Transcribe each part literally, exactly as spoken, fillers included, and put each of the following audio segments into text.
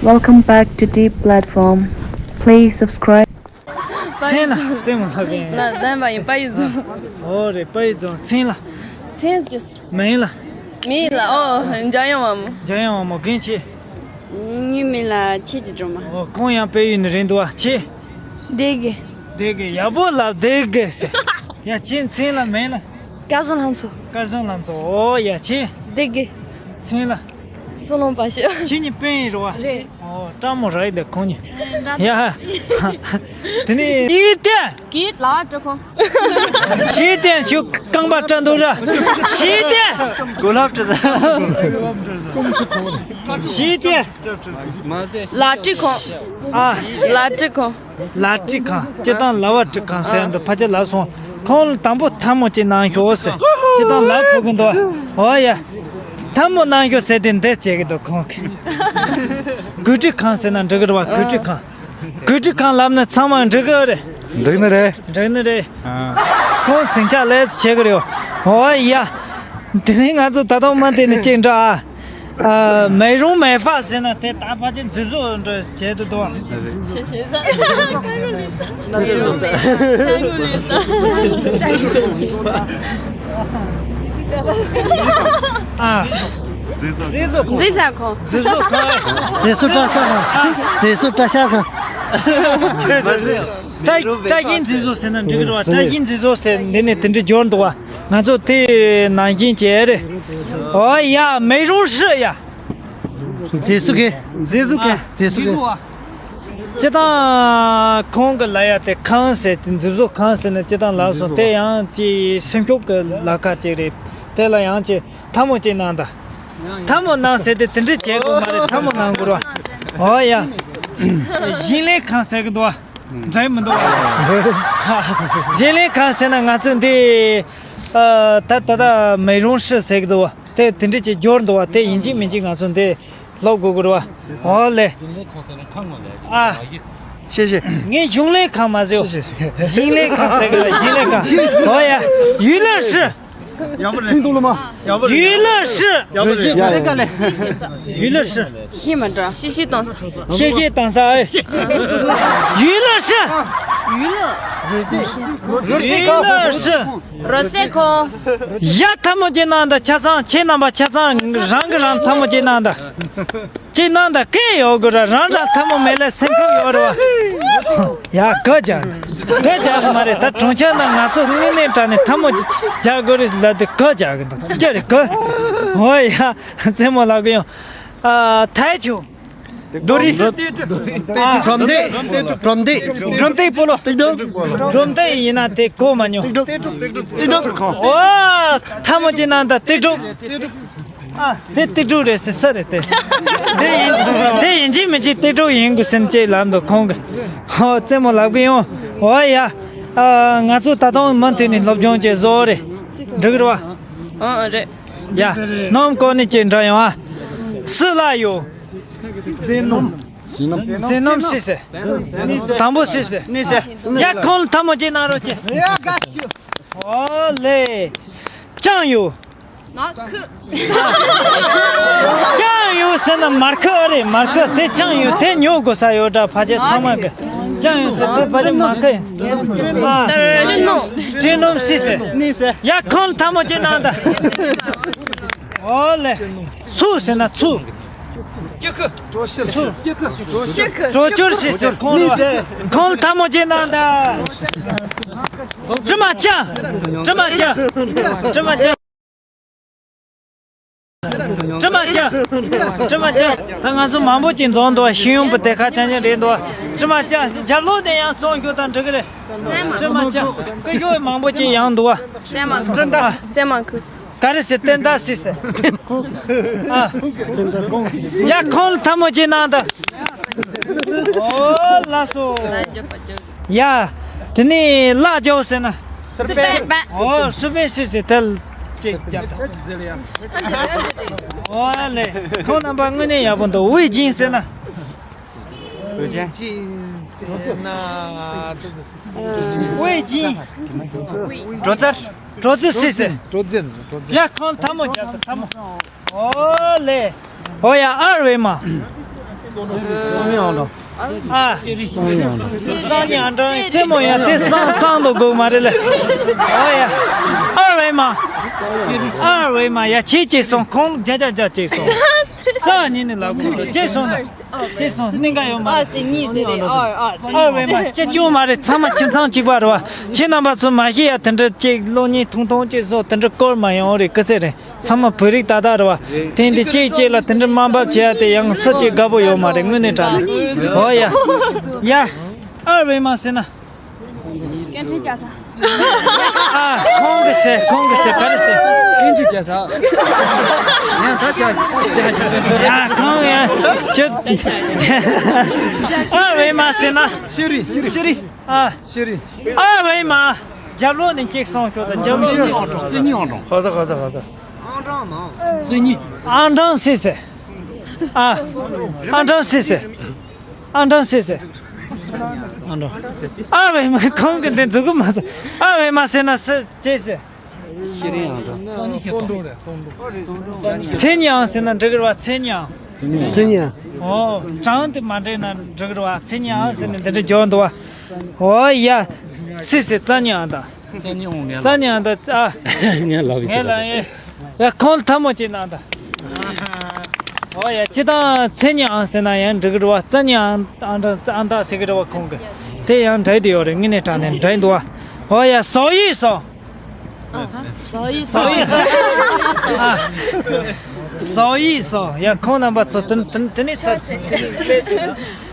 Welcome back to Deep Platform. Please subscribe. མཚན་ལ་རྩེད་མོ་ལྷག་མཁན། ལ་ལྡན་པ་ཡིན། དཔལ་ཡུལ་རྫོང་། ཨོ་རེད། དཔལ་ཡུལ་རྫོང་། མཚན་ལ། མཚན་ཅི། མིང་ལ། མིང་ལ་ཨོ་འཇམ་དབྱངས་དབང་མོ། འཇམ་དབྱངས་དབང་མོ། རྒན་ཁྱེད། ངའི་མིང་ལ་ཆོས་ཀྱི་སྒྲོལ་མ། ཨོ་ཁོང་ཡང་དཔལ་ཡུལ་ནས་རེད་འདུག་བ། ཁྱེད། སྡེ་དགེ། སྡེ་དགེ། ཡག་པོ་ལབ། སྡེ་དགེ་ཟེར། ཡ་ཁྱེད་མཚན་ལ་མིང་ལ། སྐལ་བཟང་ལྷ་མཚོ། སྐལ་བཟང་ལྷ་མཚོ། ཨོ་ཡ་ཁྱེད། སྡེ་དགེ། མཚན་ལ། བསོད་ནམས་དཔལ་ཞབས། ཁྱེད་གཉིས་སྤུན་རེད་བ། རེད། ཨོ་སྤྲང་མོ་རེད་འདི་ཁོང་གཉིས། ཡ། དེ་ནས་ཡིད་བརྟན། གིས་ལ་བ་སྤྲུལ་ཁང་། ཞིག་བརྟན་ཁྱོད་རྐང་པ་སྤྲད་འདུག་ར། ཞིག་བརྟན། གོ་ལབ་བྲི་ས། ཞིག་བརྟན། ལ་སྤྲུལ་ཁང་། ཨ། ལ་སྤྲུལ་ཁང་། ལ་སྤྲུལ་ཁང་། སྤྱིར་བཏང་ལ་བ་སྤྲུལ་ཁང་ཟེར་འདུག་ཕལ་ཆེར་ལབ་སོང་། ཁོང་ལ་དང་པོ་ཐལ་མོ་ཅིག་གནང་ཤོག་ཟེར། སྤྱིར་བཏང་ལབ་ཕོད་ཀྱི་འདུག་ཨོ་ཡ། ཐལ་མོ་གནང་ཤོག་ཟེར་དེ་འདི་བྱེད་ཀྱི་འདུག་ཁོང་གིས། གོས་འཁྲུད་ཁང་ཟེར་ན་འགྲིག་གི་རེད་བ། གོས་འཁྲུད་ཁང་། གོས་འཁྲུད་ཁང་ལབ་ན་ཚང་མ་འགྲིག་གི་རེད། འགྲིག་ནི་རེད། འགྲིག་ནི་རེད། ཨ། ཁོང་ཟིང་ཆ་ལས་བྱེད་ཀྱི་རེད། ཨོ་ཡ། དེ་ནས་ང་ཚོ་ད་དུང་མ་དེ་ནས་གཅིག་འདྲ་ཨ། ཨ།美容美发ཟེར་ན་དེ་ད་ཕལ་ཆེར་མཛེས་བཟོ་འདྲ་བྱེད་དུ་འདུག་ཨ། ཤེས་ཤེས་ས། ཨ། མཛེས་བཟོ། མཛེས་བཟོ་ཁང་། མཛེས་བཟོ་བཀྲ་ཤིས་ཁང་། མཛེས་བཟོ་བཀྲ་ཤིས་ཁང་། བཀྲ་བཀྲ་ཤིས་མཛེས་བཟོ་ཟེར་ན་འགྲིག་གི་རེད་བ། བཀྲ་ཤིས་མཛེས་བཟོ་ཟེར་འདི་ནས་དེ་འདྲ་འབྱོར་འདུག་བ། ང་ཚོ་དེ་ནང་བཞིན་བྱས་རེད། ཨོ་ཡ། 美容室ཡ། མཛེས་བཟོ་གི། མཛེས་བཟོ་གི། མཛེས་བཟོ་གི། སྤྱིར་བཏང་ཁོང་གི་ལབ་ཡ་དེ་ཁང་ཟེར་དེ་མཛེས་བཟོ་ཁང་ཟེར་ན་སྤྱིར་བཏང་ལབ་སོང་། དེ་ཡང་ཅིག་སེམས་ཤུགས་ཀྱི་ལབ་ཁ་ཅིག་རེད། དེ་ལ་ཡང་ཅིག་ཐལ་མོ་ཅིག་གནང་དང་། ཐལ་མོ་གནང་ཟེར་དེ་དེ་འདྲ་བྱེད་དགོས་མ་རེད། ཐལ་མོ་གནང་དགོས་རེད་བ། ཨོ་ཡ། ཞིང་ལས་ཁང་ཟེར་གི་འདུག་བ། འགྲིག་མི་འདུག་བ། ཞིང་ལས་ཁང་ཟེར་ན་ང་ཚོ་འདི། ཨ། ད་ད་ལྟ་美容室ཟེར་གི་འདུག་བ། དེ་དེ་འདྲ་ཅིག་འབྱོར་འདུག་བ། དེ་ཡིན་གཅིག་མིན་གཅིག་ང་ཚོ་འདི་སློབ་དགོས་ཀྱི་རེད་བ། ཨོ་ལེ། ཨ། ཤེས་ཤེས། ངས་གཞུང་ལས་ཁང་མ་ཟེར། ཤེས་ཤེས། ཞིང་ལས་ཁང་ཟེར་གི་རེད། ཞིང་ལས་ཁང་། ཨོ་ཡ། ཡུལ་ལ་ཧྲི། ཡག་པོ་རེད། ཡུལ་ལ་ཧྲི། ཡག་པོ་རེད། ཡུལ་ལ་ཧྲི། ཡག་པོ་རེད། ཡུལ་ལ་ཧྲི། ཤེས་མ་འདྲ། ཤེས་ཤེས་གཏོང་ས། ཤེས་ཤེས་གཏོང་ས་ཨེ། ཡུལ་ལ་ཧྲི། ཡུལ་ལ། ཡུལ་ལ་ཧྲི། རོལ་རྩེད་ཁང་། ཡ་ཐལ་མོ་ཅིག་གནང་དང་། ཆ་ཚང་ཁྱེད་རྣམ་པ་ཆ་ཚང་རང་གི་རང་ཐལ་མོ་ཅིག་གནང་དང་། ཅིག་གནང་དང་། སྐད་ཡོད་དགོས་ར། རང་རང་ཐལ་མོ་མེད་ལ་སེམས་ཁུར་ཡོད་རེད་བ། ཡ་ག་རྒྱག་ག་རྒྱག་གི་མ་རེད། ད་གྲོང་ཁྱེར་ནང་ང་ཚོ་དངོས་གནས་དྲང་གནས་ཐལ་མོ་རྒྱག་དགོས་རེད་ལབ་དུས་ག་རྒྱག་གི་འདུག་ཅི་རེད་ག། ཨོ་ཡ། རྩེད་མོ་ལབ་གི་ཡོང་། ཨ། ཐལ་ཆུ། རྡོ་རིང་། ཨ། སྒྲོམ་སྟེགས། སྒྲོམ་སྟེགས། སྒྲོམ་སྟེགས་སྤོ་ལོ། སྟེགས་སྒྲོམ། སྒྲོམ་སྟེགས་ཡིན་ན་དེ་གོ་མ་མྱོང་། སྟེགས་སྒྲོམ། སྟེགས་སྒྲོམ། ཨོ། ཐལ་མོ་ཅིག་གནང་དང་། སྟེགས་སྒྲོམ། ཨ། དེ་སྟེགས་སྒྲོམ་རེད་ཟེར་ས་རེད་དེ། དེ་ཡིན། དེ་ཡིན་གཅིག་མིན་གཅིག་སྟེགས་སྒྲོམ་ཡིན་དགོས་སེམས་ཅིག་ལབ་འདུག་ཁོང་གིས། ཨོ། རྩེད་མོ་ལབ་གི་ཡོང་། ཨོ་ཡ། ཨ། ང་ཚོ་ད་དུང་མུ་མཐུད་ནས་སློབ་སྦྱོང་བྱེད་བཟོ་རེད། འགྲིག་གི་རེད་བ། ཨ། རེད། ཡ། སྣུམ་བཀོལ་ནས་ཅིག་འདྲ་ཡོང་ཨ། སུ་ལ་ཡོད། ཟས་སྣུམ། ཟས་སྣུམ་སུས་ཟེར། དང་པོ་སུས་ཟེར། ཡ། ཁོང་ལ་ཐལ་མོ་ཅིག་གནང་རོགས་བྱེད། ཨོ་ལེ། ཅང་ཡོད། མར་ཁུ། ཅང་ཡོད་ཟེར་ན་མར་ཁུ་ཨེ་རེད། མར་ཁུ་དེ་ཅང་ཡོད་དེ་ཉོ་དགོས་ས་ཡོད་འདྲ། ཕལ་ཆེར་ཚང་མ་གི་ཅང་ཡོད་ཟེར་དེ་ཕལ་ཆེར་མར་ཁུ་ཡིན། ཨ། ཅི་ནོ། ཅི་ནོ་སུས་ཟེར། ཡ། ཁོང་ལ་ཐལ་མོ་ཅིག་གནང་དང་། ཨོ་ལེ། ཚུ་ཟེར་ན་ཚུ། ཅི་ཁུ། གྲོ་ཕྱུར། ཚུ། ཅི་ཁུ། གྲོ་ཕྱུར་སུས་ཟེར། ཁོང་ལ། ཁོང་ལ་ཐལ་མོ་ཅིག་གནང་དང་། དྲི་མ་ཅན། དྲི་མ་ཅན། དྲི་མ་ཅན། དྲི་མ་ཅན། དྲི་མ་ཅན། ད་ང་ཚོ་མང་པོ་ཅིག་འཛོམས་འདུག་ཤེས་ཡོན་པ་དེ་ཁ་ཅན་ཅན་རེད་འདུག་དྲི་མ་ཅན། རྒྱབ་ལོགས་ནས་ཡང་སོང་རྒྱུ་དང་འགྲིག་གི་རེད། དྲི་མ་ཅན། སྐུ་ཞབས་མང་པོ་ཅིག་ཡང་འདུག་བ། སེམས་མ་ཁུ། སེམས་མ་ཁུ། ག་རེ་ཟེར། བསྟན་དར་སུས་ཟེར། ཨ། ཡ། ཁོང་ལ་ཐལ་མོ་ཅིག་གནང་དང་། ཨོ་ལགས་སོ། ཡ། དེ་ནས་ལག་རྒྱག་ཟེར་ན། སི་པན། ཨོ། སི་པན་སུས་ཟེར། དེ་ལ་ཅིག་རྒྱབ་དང་། ཨོ་ལེ། ཁོང་རྣམ་པ་དངོས་གནས་ཡག་པོ་འདུག་དབུས་སྦྱིན་ཟེར་ན། དབུས་སྦྱིན་ཟེར་ན། དབུས་སྦྱིན། དྲོ་ཚར། དྲོ་ཚར་སུས་ཟེར། དྲོ་ཚར། དྲོ་ཚར། ཡ། ཁོང་ལ་ཐལ་མོ་རྒྱབ་དང་། ཐལ་མོ། ཨོ་ལེ། ཨོ་ཡ། ཨར་ཝེ་མ། སང་ཉིན་ཨང་གྲངས། ཨ། སང་ཉིན་ཨང་གྲངས། སང་ཉིན་ཨང་གྲངས་རྩེད་མོ་ཡ་དེ་སང་སང་དུ་དགོས་མ་རེད་ལ། ཨོ་ཡ། ཨར་ཝེ་མ། ཨར་ཝེ་མ་ཡ་ཁྱེད་ཅེས་སོང་ཁོང་བརྒྱ་ཆ་བརྒྱ་ཅེས་སོང་། རྩ་ཉིན་ནས་ལབ་དགོས་མ་རེད་ཅེས་སོང་ན། ཅེས་སོང་གནད་འགག་ཡོད་མ་རེད། ཨ་རྩེད་གཉིས་དེ་རེད། ཨ་ཨ་ཨར་ཝེ་མ་ཅེས་སྐྱོན་མ་རེད། ཚང་མ་ཁྱིམ་ཚང་གཅིག་པ་རེད་བ། ཁྱེད་རྣམ་པ་ཚོ་མ་ཤེས་ཡ་དེ་འདྲ་ཅིག་གློག་བརྙན་ཐུང་ཐུང་ཅིག་བཟོ་དེ་འདྲ་བཀོལ་མ་ཡོང་རེད་སྐུ་ཚེ་རིང་། ཚང་མ་བོད་རིགས་ཏག་ཏག་རེད་བ། དེ་འདི་གཅིག་གཅིག་ལ་དེ་འདྲ་དམའ་འབེབས་བྱེད་ཡ་དེ་ཡང་སུ་གཅིག་དགའ་པོ་ཡོད་མ་རེད་དངོས་གནས་དྲང་གནས། ཨོ་ཡ། ཡ། ཨར་ཝེ་མ་ཟེར་ན། སྐད་འཕྲིན་རྒྱག་ས། ཨ། ཁོང་གི་ཟེར་ཁོང་གི་ཟེར་ག་རེ་ཟེར། སྐད་འཕྲིན་རྒྱག་ས། ཡང་ད་ཅག་ཡ་ཁོང་ཡ། ཅི། ཨར་ཝེ་མ་ཟེར་ན། ཤེ་རི་ཤེ་རི། ཨ། ཤེ་རི། ཨར་ཝེ་མ། རྒྱབ་ལོགས་ནས་གཅིག་སོང་ཤོག་དང་རྒྱབ་ལོགས་ནས། རྩེད་གཉིས་ཨང་གྲངས། ཧ་ད་ཧ་ད་ཧ་ད། རྩེད་གཉིས། ཨང་གྲངས་ཟེར་ཟེར། ཨ། ཨང་གྲངས་ཟེར་ཟེར། ཨང་གྲངས་ཟེར་ཟེར། ཨང་གྲངས། ཨར་ཝེ་མ་ཁོང་གི་འདི་འཛུགས་གི་མ་ཟེར། ཨར་ཝེ་མ་ཟེར་ན་ཟེར་ཅེས་ཟེར། ཤེ་རི་ཨང་གྲངས། མཚན་ཉིད་ཨང་ཟེར་ན་འགྲིག་གི་རེད་བ། མཚན་ཉིད་ཨང་། མཚན་ཉིད་ཨང་། ཨོ། གྲངས་དེ་མ་འདྲེས་ན་འགྲིག་གི་རེད་བ། མཚན་ཉིད་ཨང་ཟེར་ནས་འདི་འདྲ་འཇོག་འདུག་བ། ཨོ་ཡ། སི་སི་རྩ་ཉིད་ཨང་དང་། རྩ་ཉིད་ཨང་། རྩ་ཉིད་ཨང་དང་། ཨ། ངས་ལབ་ཡིན། ངས་ལབ་ཡིན། ཡ་ཁོང་ལ་ཐལ་མོ་གཅིག་གནང་དང་། ཨོ་ཡ། སྤྱི་བཏང་མཚན་ཉིད་ཨང་ཟེར་ན་ཡང་འགྲིག་གི་རེད་བ། རྩ་ཉིད་ཨང་ཨང་དང་ཨང་དང་ཟེར་གི་རེད་བ་ཁོང་གི། དེ་ཡང་འདྲ་དེ་ཡོད་རེད། དངོས་གནས་དྲང་གནས་འདྲ་འདུག་བ། ཨོ་ཡ། ཟོ་ཡིག་སོ། ཟོ་ཡིག་སོ། ཨ། ཟོ་ཡིག་སོ། ཡ་ཁོང་རྣམ་པ་ཚོ་དེ་དེ་དེ་ནས་ཚར།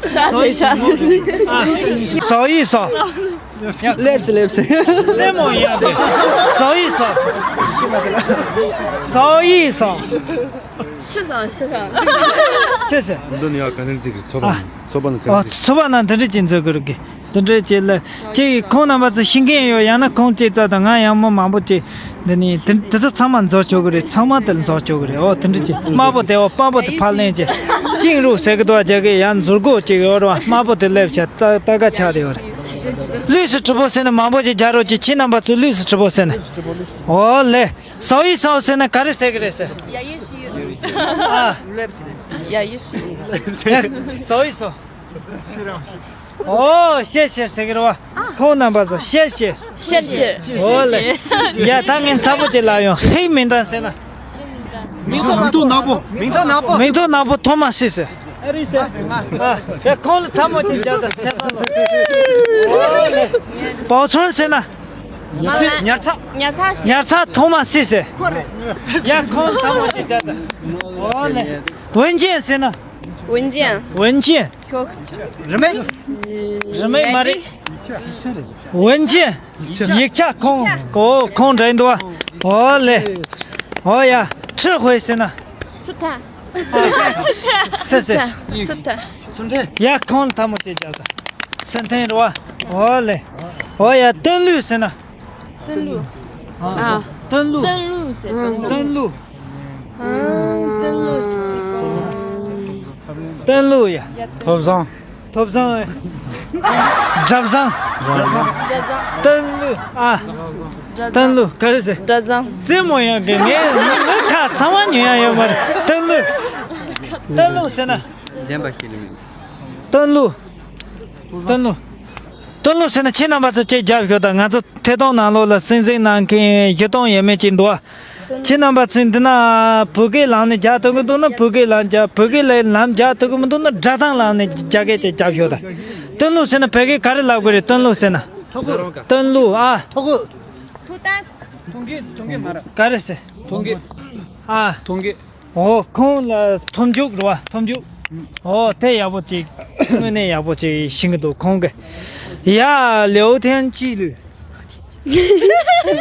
ཤ་ཟེར་ཤ་ཟེར། ཨ། ཟོ་ཡིག་སོ། ཡ། ལེབས་ལེབས། རྩེད་མོ་ཡིན་པས། ཟོ་ཡིག་སོ། ཟོ་ཡིག་སོ། ཤི་སོང་ཤི་སོང་། ཅི་ཟེར། འདི་ནི་ཡ་ག་ནས་འཛིག་གི་ཚོ་པ། ཨ། ཚོ་པ་ནི་ག་ཨོ་ནས་འཛིག་ཚོ་པ་ནང་དེ་འདྲ་ཅིག་འཛུགས་དགོས་རེད་གི། དེ་འདྲ་ཅིག་ལ་ཅིག་ཁོང་རྣམ་པ་ཚོ་ཤེས་མཁན་ཡོད། ཡང་ན་ཁོང་ཅིག་ཙག་དང་ང་ཡང་མི་མང་པོ་ཅིག་འདི་ནི་དེ་དེ་ཚོ་ཚང་མ་འཛོག་ཆོག་གི་རེད། ཚང་མ་དེ་ལ་འཛོག་ཆོག་གི་རེད། ཨོ་དེ་འདྲ་ཅིག་དམར་པོ་དེ། ཨོ་དམར་པོ་དེ་ཕར་ལེན་ཅིག་ཅིང་རུ་ཟེར་གི་འདུག་རྒྱ་སྐད་ཡང་མཛུར་གོ་ཅིག་ཡོད་རེད་བ། དམར་པོ་དེ་སླེབས་བྱས་ད་ད་ག་ཆགས་དེ་ཡོད་རེད། ལུས་སུ་གྲུབ་པོ་ཟེར་ན་མང་པོ་ཅིག་རྒྱག་རོགས་ཅིག་ཁྱེད་རྣམ་པ་ཚོ་ལུས་སུ་གྲུབ་པོ་ཟེར་ན། ཨོ་ལེ། ཟོ་ཡིག་སོ་ཟེར་ན་ག་རེ་ཟེར་གི་རེད་ཟེར། ཡ་ཡི་ཤི་ཡུ། ཨ། ཡ་ཡི་ཤི་ཡུ། ཟོ་ཡིག་སོ། ཨོ་ཤེར་ཤེར་ཟེར་གི་རེད་བ། ཁོང་རྣམ་པ་ཚོ་ཤེར་ཤེར། ཤེར་ཤེར། ཨོ་ལེ། ཡ་ད་ངས་མཚར་པོ་ཅིག་ལབ་ཡོང་། ཧེ་མིན་ད་ཟེར་ན། མིང་ཐོ་ནག་པོ། མིང་ཐོ་ནག་པོ། མིང་ཐོ་ནག་པོ་ཐོ་མ་སི་ཟེར། ཨ་རི་ཟེར། ཨ། ཡ་ཁོང་ལ་ཐལ་མོ་ཅིག་རྒྱག་དང་ཚེ་ཕ་ལོ། ཨོ་ལེ། པའོ་ཚོན་ཟེར་ན། ཉར་ཚགས། ཉར་ཚགས། ཉར་ཚགས་ཐོག་མ་སི་ཟེར། ཁོ་རེད། ཡ་ཁོང་ཐལ་མོ་ཅིག་རྒྱག་དང་། ཨོ་ལེ། ཝུན་ཅན་ཟེར་ན། ཝུན་ཅན། ཝུན་ཅན། ཁྱོ། རི་མེད། རི་མེད་མ་རེད། ཝུན་ཅན། ཡིག་ཆ་ཁོང་། ཨོ་ཁོང་འདྲ་འདུག་བ། ཨོ་ལེ། ཨོ་ཡ། ཁྲི་ཧུའེ་ཟེར་ན། སི་ཐན། སི་སི། སི་ཐན། སི་ཐན། ཡ་ཁོང་ལ་ཐལ་མོ་ཅིག་རྒྱག་དང་། སི་ཐན་རེད་བ། ཨོ་ལེ། ཨོ་ཡ། ཏན་ལུའུ་ཟེར་ན། ཏན་ལུའུ། ཨ། ཏན་ལུའུ། ཏན་ལུའུ་ཟེར། ཨ། ཏན་ལུའུ། ཨ། ཏན་ལུའུ་ཟེར། ཏན་ལུའུ་ཡ། ཐོབ་བཟང་། ཐོབ་བཟང་། གྲྭ་བཟང་། ཏན་ལུའུ། ཨ། ཏན་ལུའུ་ག་རེ་ཟེར། གྲྭ་བཟང་། རྩེད་མོ་ཡང་གི་ངས་ངའི་ཁ་ཚང་མ་ཉོ་ཡ་ཡོད་མ་རེད། ཏན་ལུའུ། ཏན་ལུའུ་ཟེར་ན། བདེན་པ་ཞིག་ལ་མིན། ཏན་ལུའུ། ཏན་ལུའུ། ཏན་ལུའུ་ཟེར་ན་ཁྱེད་རྣམ་པ་ཚོ་ཅིག་རྒྱབ་ཤོག་དང་། ང་ཚོ་ཐད་གཏོང་ནང་ལོགས་ལ་གསན་གཟིགས་གནང་མཁན་བཞི་སྟོང་ཡས་མས་ཅིག་འདུག་ཨ། ཁྱེད་རྣམ་པ་ཚོས་འདི་ན་བོད་སྐད་ལམ་ནས་རྒྱག་ཐུབ་ཀྱི་འདུག་ན་བོད་སྐད་ལམ་རྒྱག་བོད་སྐད་ལ་ལམ་རྒྱག་ཐུབ་ཀྱི་མི་འདུག་ན་སྒྲ་གདངས་ལམ་ནས་རྒྱག་མཁན་ཅིག་རྒྱབ་ཤོག་དང་། ཏན་ལུའུ་ཟེར་ན་བོད་སྐད་ག་རེ་ལབ་དགོས་རེད། ཏན་ལུའུ་ཟེར་ན། ཐོ་གོ། ཏན་ལུའུ། ཨ། ཐོ་གོ། ཐུག་ཐང་། ཐོང་གེ་ཐོང་གེ་མ་ར། ག་རེ་ཟེར། ཐོང་གེ། ཨ། ཐོང་གེ། ཨོ་ཁོང་ལ་ཐོམ་ཅུག་རེད་བ། ཐོམ་ཅུག་ཨོ་དེ་ཡག་པོ་ཅིག་དངོས་གནས་ཡག་པོ་ཅིག་ཤེས་ཀྱི་འདུག་ཁོང་གིས། ཡ་ལེའོ་ཐན་ཅི་ལུས།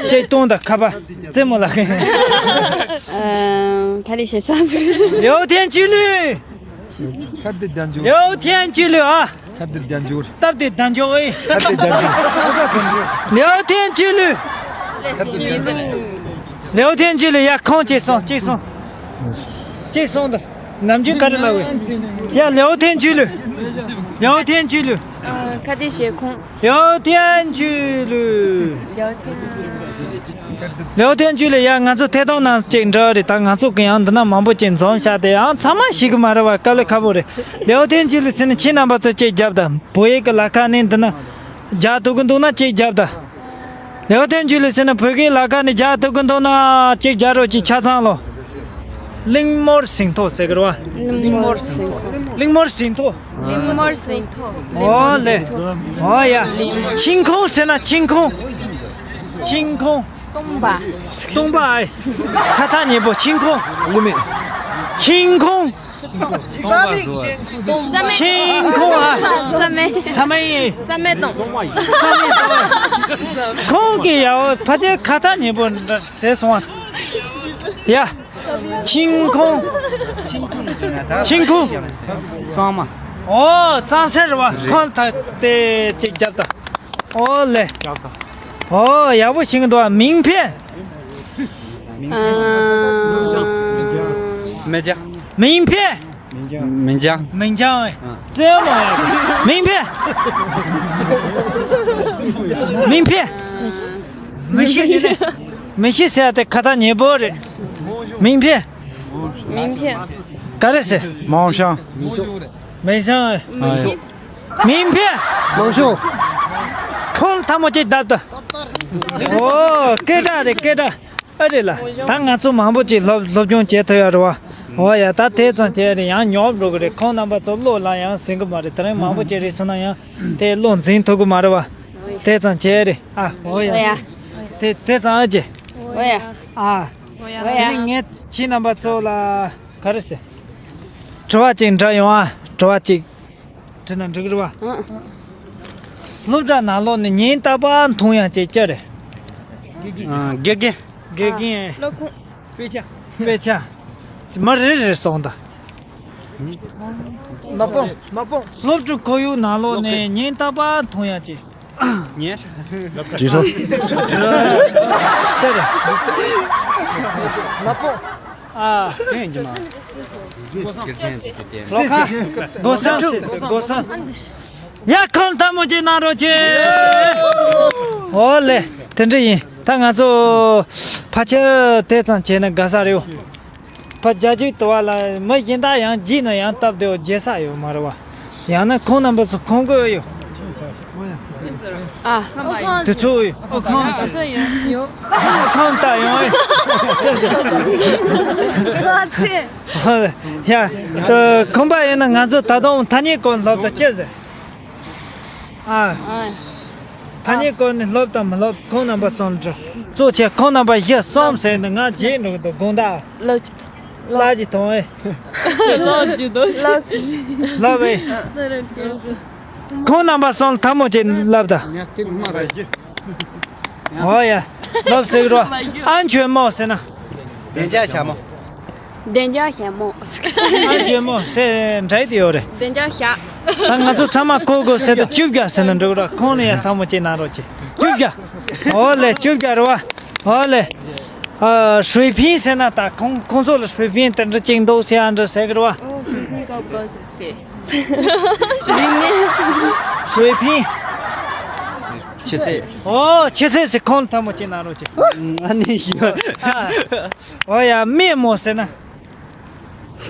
ཅེས་གཏོང་དང་ཁ་པ། རྩེད་མོ་ལ། ཨ། ག་རེ་བྱེད་ས་ཟིག་ལེའོ་ཐན་ཅི་ལུས། ཁ་དེ་རྒྱན་འཇུག་ལེའོ་ཐན་ཅི་ལུས། ཨ། ཁ་དེ་རྒྱན་འཇུག་སྟབས་དེ་རྒྱན་འཇུག་ཨེ། ཁ་དེ་རྒྱན་འཇུག་ལེའོ་ཐན་ཅི་ལུས། ལེའོ་ཐན་ཅི་ལུས། ཡ་ཁོང་ཅིག་སོང་ཅིག་སོང་། ཅིག་སོང་དང་། ནམ་རྒྱུན་ག་རེ་ལབ་ཡོད། ཡ་ལེའོ་ཐན་ཅི་ལུས། ལེའོ་ཐན་ཅི་ལུས། ཨ། ཁ་དེ་བྱེད་ཁོང་། ལེའོ་ཐན་ཅི་ལུས། ལེའོ་ཐན། ལེའོ་ཐེན་ཅུ་ལི། ཡ། ང་ཚོ་ཐད་གཏོང་ནང་ཅིག་འདྲ་རེད། ད་ང་ཚོ་གི་ཡང་འདི་ན་མང་པོ་ཅིག་འཛོམས་ཤག་དེ་ཡང་ཚང་མ་ཤེས་གི་མ་རེད་བ། དཀའ་ལས་ཁག་པོ་རེད། ལེའོ་ཐེན་ཅུ་ལི་ཟེར་ན་ཁྱེད་རྣམ་པ་ཚོ་ཅིག་རྒྱབ་དང་། བོད་ཡིག་གི་ལ་ཁ་ནས་འདི་ན་རྒྱག་ཐུབ་གི་འདུག་ན་ཅིག་རྒྱབ་དང་། ལེའོ་ཐེན་ཅུ་ལི་ཟེར་ན་བོད་སྐད་ལ་ཁ་ནས་རྒྱག་ཐུབ་གི་འདུག་ན་ཅིག་རྒྱག་རོགས་ཅིག་ཆ་ཚང་ལོ། གླིང་མོར་ཟིང་ཐོ་ཟེར་གི་རེད་བ། གླིང་མོར་ཟིང་ཐོ། གླིང་མོར་ཟིང་ཐོ། གླིང་མོར་ཟིང་ཐོ། ཨོ་ལེ། ཨོ་ཡ། ཆིང་ཁོང་ཟེར་ན་ཆིང་ཁོང་། ཆིང་ཁོང་། སྟོང་པ། སྟོང་པ་ཨེ། ཁ་ཐག་ཉེ་པོ། ཆིང་ཁོང་། ངུ་མེད། ཆིང་ཁོང་། ཆིང་ཁོང་ཨ། ས་མེ། ས་མེ། ས་མེ་སྟོང་། ས་མེ་སྟོང་། ཁོང་གི་ཡ་བོ་ཕ་ཏེ་ཁ་ཐག་ཉེ་པོ་འདྲ་ཟེར་སོང་ཨ། ཡ། ཆིང་ཁོང་། ཆིང་ཁོང་། གཙང་མ། ཨོ། གཙང་སེལ་རེད་བ། ཁོང་ད་དེ་ཅིག་རྒྱབ་ད། ཨོ་ལེ། ཨོ། ཡག་པོ་ཤེས་ཀྱི་འདུག་མིང་ཕེ། མེ་ཇ། མིང་ཕེ། མིང་ཇ། མིང་ཇ། ཨ། རྩེད་མོ། མིང་ཕེ། མིང་ཕེ། མི་ཤེས་ནི་ནས། མི་ཤེས་ཟེར་ཡ་དེ་ཁ་ཐག་ཉེ་པོ་རེད། མིང་ཕེ། མིང་ཕེ། ག་རེ་ཟེར། མའོ་ཤང་། མེ་ཤང་། ཨ། མིང་ཕེ། མའོ་ཤང་། ཁོང་ཐལ་མོ་ཅིག་བརྡབ་ད། ཨོ། སྐད་གྲགས་རེད། སྐད་གྲགས། ཨ་རེད་ལ། ད་ང་ཚོ་མང་པོ་ཅིག་སློབ་སློབ་སྦྱོང་བྱེད་ཐུབ་ཡ་རེད་བ། འོ་ཡ། ད་དེ་ཙམ་བྱས་རེད། ཡང་ཉོབ་འགྲོ་གི་རེད། ཁོང་རྣམ་པ་ཚོ་བློ་ལ་ཡང་ཟིན་གི་མ་རེད། དེ་རིང་མང་པོ་ཅིག་རེད་སོང་ན་ཡང་དེ་བློ་འཛིན་ཐུབ་གི་མ་རེད་བ། དེ་ཙམ་བྱས་རེད། ཨ། འོ་ཡ། འོ་ཡ། དེ་དེ་ཙམ་ཨ་ཅེ། འོ་ཡ། ཨ། འོ་ཡ། དེ་ནི་ངས་ཁྱེད་རྣམ་པ་ཚོ་ལ་ག་རེ་ཟེར། དྲི་བ་གཅིག་འདྲི་ཡོང་ཨ། དྲི་བ་གཅིག་དྲིས་ན་འགྲིག་གི་རེད་བ། ཨ། སློབ་གྲྭ་ནང་ལོགས་ནས་ཉིན་རྟག་པར་མཐོང་ཡག་ཅིག་ཅི་རེད། ཨ། དགེ་རྒན། དགེ་རྒན། སློབ་ཁང་། དཔེ་ཆ། དཔེ་ཆ། མ་རེད་རེད་སོང་ད། དམག་དཔུང་། དམག་དཔུང་། སློབ་གྲྭ་ཁོར་ཡུག་ནང་ལོགས་ནས་ཉིན་རྟག་པར་མཐོང་ཡག་ཅིག་ཉེ། དྲིས་སོ། ཙེ་རེད། དམག་དཔུང་། ཨ། ཕན་གྱི་མ། སློབ་ཁང་། སྒོ་སམ། སྒོ་སམ། ཡ། ཁོང་ཐལ་མོ་ཅིག་གནང་རོགས་གྱིས། འོ་ལེ། དེ་འདྲ་ཡིན། ད་ང་ཚོ་ཕལ་ཆེར་དེ་ཙམ་བྱས་ན་དགའ་ས་རེད། ཕ་རྒྱ་ཇུས་དུ་བ་ལ་མི་གཞན་དག་ཡང་བརྗེས་ན་ཡང་སྟབས་བདེ་བ་བརྗེ་ས་ཡོད་མ་རེད་བ། ཡང་ན་ཁོང་རྣམ་པ་ཚོ་ཁོང་གི་ཡོད། ཨ། དུས་ཚོད་ཡོད། ཨོ། ཁོང་། ཨོ། ཁོང་ལྟ་ཡོང་ཨེ། ཡ། ཁོང་པ་ཡིན་ན་ང་ཚོ་ད་དུང་ཐ་སྙད་སྐོར་སློབ་གྲྭ་སྐྱེལ་ཟེར། ཨ། ཨ། ཐ་སྙད་སྐོར་ནས་སློབ་དང་མི་སློབ། ཁོང་རྣམ་པ་གསུམ་འདྲ། གཙོ་ཆེ་ཁོང་རྣམ་པ་བཞི་གསུམ་ཟེར་ནས་ང་བརྗེད་འགྲོ་གི་འདུག་དགོངས་དག་ལགས་ཀྱི་ཐོང་ཨེ། ལགས་ཀྱི་ཐོང་ཨེ། ལགས་ཨེ། ཁོང་རྣམ་པ་གསུམ་ཐལ་མོ་ཅིག་ལབ་ད། ཨོ་ཡ། ལབ་ཟེར་རོ། ཨན་ཆོས་མོ་ཟེར་ན། བདེ་འཇགས་ཞྭ་མོ། བདེ་འཇགས་ཞྭ་མོ། ཨན་ཆོས་མོ་དེ་འདྲ་དེ་ཡོད་རེད། བདེ་འཇགས་ཞྭ། ད་ང་ཚོ་ཚང་མ་ཁོ་དགོས་ཟེར་དུས་བཅོ་བརྒྱད་ཟེར་ན་འགྲིག་ར། ཁོང་ནས་ཡང་ཐལ་མོ་ཅིག་གནང་རོགས་གྱིས། བཅོ་བརྒྱད། ཨོ་ལེ། བཅོ་བརྒྱད་རེད་བ། ཨོ་ལེ། ཨ། 水平 ཟེར་ན་ད་ཁོང་ཁོང་ཚོ་ལ་水平 དེ་འདྲ་ཅིག་འདུག་ཟེར་ཡ་འདྲ་ཟེར་གི་རེད་བ། ཨོ། 水平高不高是对。 水平། ཆུ་ཚད། ཨོ། ཆུ་ཚད་ཟེར། ཁོང་ཐལ་མོ་ཅིག་གནང་རོགས་གྱིས། ཨ་ནི་ཡོད། ཨོ་ཡ། སྨན་མོ་ཟེར་ན།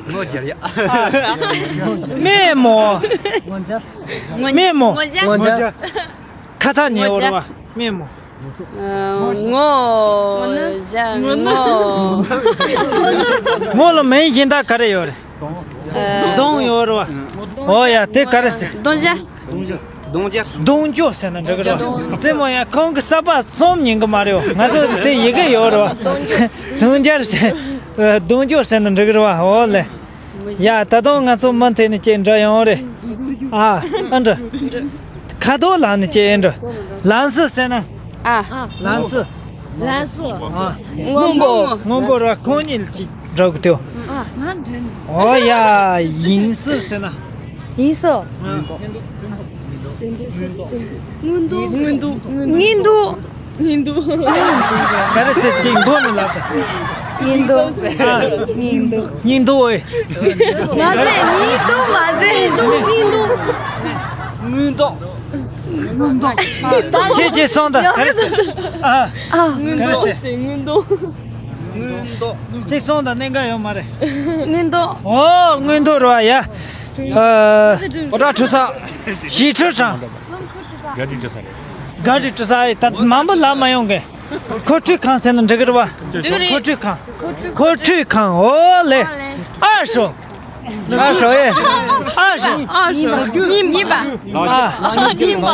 ངོ་རྒྱལ་ཡ། སྨན་མོ། སྨན་མོ། ངོ་རྒྱལ། ཁ་ཐག་ཉེ་བོ་རེད་བ། སྨན་མོ། ཨ། ངོ་རྒྱལ། ངོ་། ངོ་ལ་མིང་གཞན་དག་ག་རེ་ཡོད་རེད། ཨ། གདོང་ཡོད་རེད་བ། ཨོ་ཡ། དེ་ག་རེ་ཟེར། གདོང་ཞྭ། གདོང་རྒྱབ། གདོང་རྒྱབ་ཟེར་ན་འགྲིག་གི་རེད་བ། རྩེད་མོ་ཡ། ཁོང་གི་ས་པ་རྩོམ་ཉན་གི་མ་རེད་བ། ང་ཚོ་དེ་ཡི་གེ་ཡོད་རེད་བ། གདོང་རྒྱབ་ཟེར། གདོང་རྒྱབ་ཟེར་ན་འགྲིག་གི་རེད་བ། ཨོ་ལེ། ཡ། ད་དུང་ང་ཚོ་མུ་མཐུད་ནས་ཅིག་འདྲི་ཡོང་རེད། ཨ། ཨ། འདྲི། ཁ་དོག་ལ་ནི་ཅིག་འདྲི། ལམ་སྲི་ཟེར་ན། ཨ། ལམ་སྲི། ལམ་སྲི། ཨ། སྔོན་པོ། སྔོན་པོ་ར། ཁོང་གཉིས་ལ་ཅིག་འདྲི་གི་དེའོ། ཨ། ང་འདྲི། ཨོ་ཡ། དབྱིངས་སྲི་ཟེར་ན། དབྱིངས་སྲི། ཨ། སྔོན་འདུག་སྔོན་འདུག་སྔོན་འདུག་སྔོན་འདུག་སྔོན་འདུག་ག་རེ་ཟེར། ཅིག་མགོ་ནས་ལབ་དང་། སྔོན་འདུག་ཨ། སྔོན་འདུག་སྔོན་འདུག་ཨེ། མ་ཟེར། སྔོན་འདུག་མ་ཟེར། སྔོན་འདུག་སྔོན་འདུག་དངུལ་མདོག་དངུལ་མདོག་ཁྱེད་ཀྱིས་གསུངས་དང་། ག་རེ་ཟེར། ཨ། ཨ། དངུལ་མདོག་ཟེར། དངུལ་མདོག་དངུལ་མདོག་གཅིག་གསུངས་དང་། གནད་འགག་ཡོད་མ་རེད། དངུལ་མདོག་ཨོ། དངུལ་མདོག་རེད་པ། ཡ། ཨ། ཨོ་ཏྲ་ཁྲུ་ས། ཞི་ཁྲུ་ཁྲང་། ག་རི་ཁྲུ་ས། ག་རི་ཁྲུ་ས། ད་མང་པོ་ལབ་མ་ཡོང་གི། མཁོ་སྤྲོད་ཁང་ཟེར་ན་འགྲིག་གི་རེད་པ། འགྲིག་རེད། མཁོ་སྤྲོད་ཁང་། མཁོ་སྤྲོད་ཁང་། ཨོ་ལེ། ཨ་ཧྲོ། ཨ་ཧྲོ་ཨེ། ཨ་ཧྲོ། ཨ་ཧྲོ། གཉིས། གཉིས་པ། ཨ། གཉིས་པ།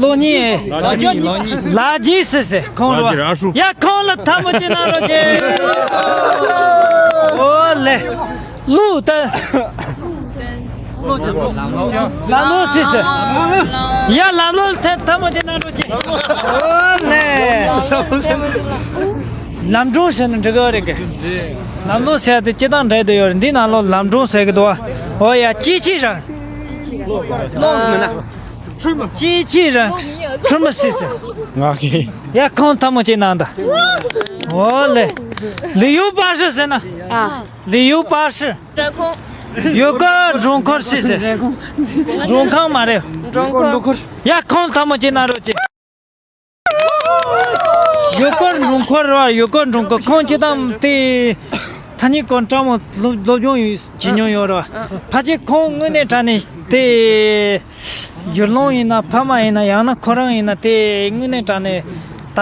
ལོ་གཉིས་ཨེ། ལོ་གཉིས། ལོ་གཉིས། ལ་རྒྱས་ཟེར་ཟེར། ཁོང་རེད་པ། ཡ། ཁོང་ལ་ཐལ་མོ་སྦྱར་གནང་རོགས་གྱིས། ཨོ་ལེ། ལུ་ཏན། ལམ་ལོ་ཟེར་ཟེར། ཡ། ལམ་ལོ་ལ་ཐལ་མོ་སྦྱར་གནང་རོགས་གྱིས། ཨོ་ལེ། ལམ་སྒྲུང་ཟེར་ན་འགྲིག་གི་རེད་གི། ལམ་ལོ་ཟེར་དེ་སྤྱིར་བཏང་འགྲིག་བསྡད་ཡོད་རེད། འདི་ནང་ལོགས་ལམ་སྒྲུང་ཟེར་གི་འདུག་པ། ཨོ་ཡ། སྐྱིད་ཆུ་རང་། སྐྱིད་ཆུ་རང་། ཁྲུ་མོ་ཟེར་ཟེར། ང་གི། ཡ། ཁོང་ཐལ་མོ་སྦྱར་གནང་དང་། ཨོ་ལེ། ལི་ཡུ་པ་ཧྲི་ཟེར་ན། ཨ། ལི་ཡུ་པ་ཧྲི། འགྲོ་ཁང་། ཡུལ་སྐོར་འགྲོ་འཁོར་ཟེར་ཟེར། འགྲོ་ཁང་མ་རེད། འགྲོ་འཁོར། ཡ། ཁོང་ཐལ་མོ་སྦྱར་གནང་རོགས་གྱིས། ཡུལ་སྐོར་འགྲོ་འཁོར་རེད་པ། ཡུལ་སྐོར་འགྲོ་འཁོར། ཁོང་སྤྱིར་བཏང་དེ་ཐ་སྙད་ཀྱི་སྐོར་ཕྲ་མོ་སློབ་སློབ་སྦྱོང་བྱེད་མྱོང་ཡོད་རེད་པ། ཕལ་ཆེར་ཁོང་དངོས་གནས་དྲང་གནས་དེ་ཡུལ་ལུང་ཡིན་ན། ཕ་མ་ཡིན་ན། ཡང་ན་ཁོ་རང་ཡིན་ན། དེ་དངོས་གནས་དྲང་གནས་ད་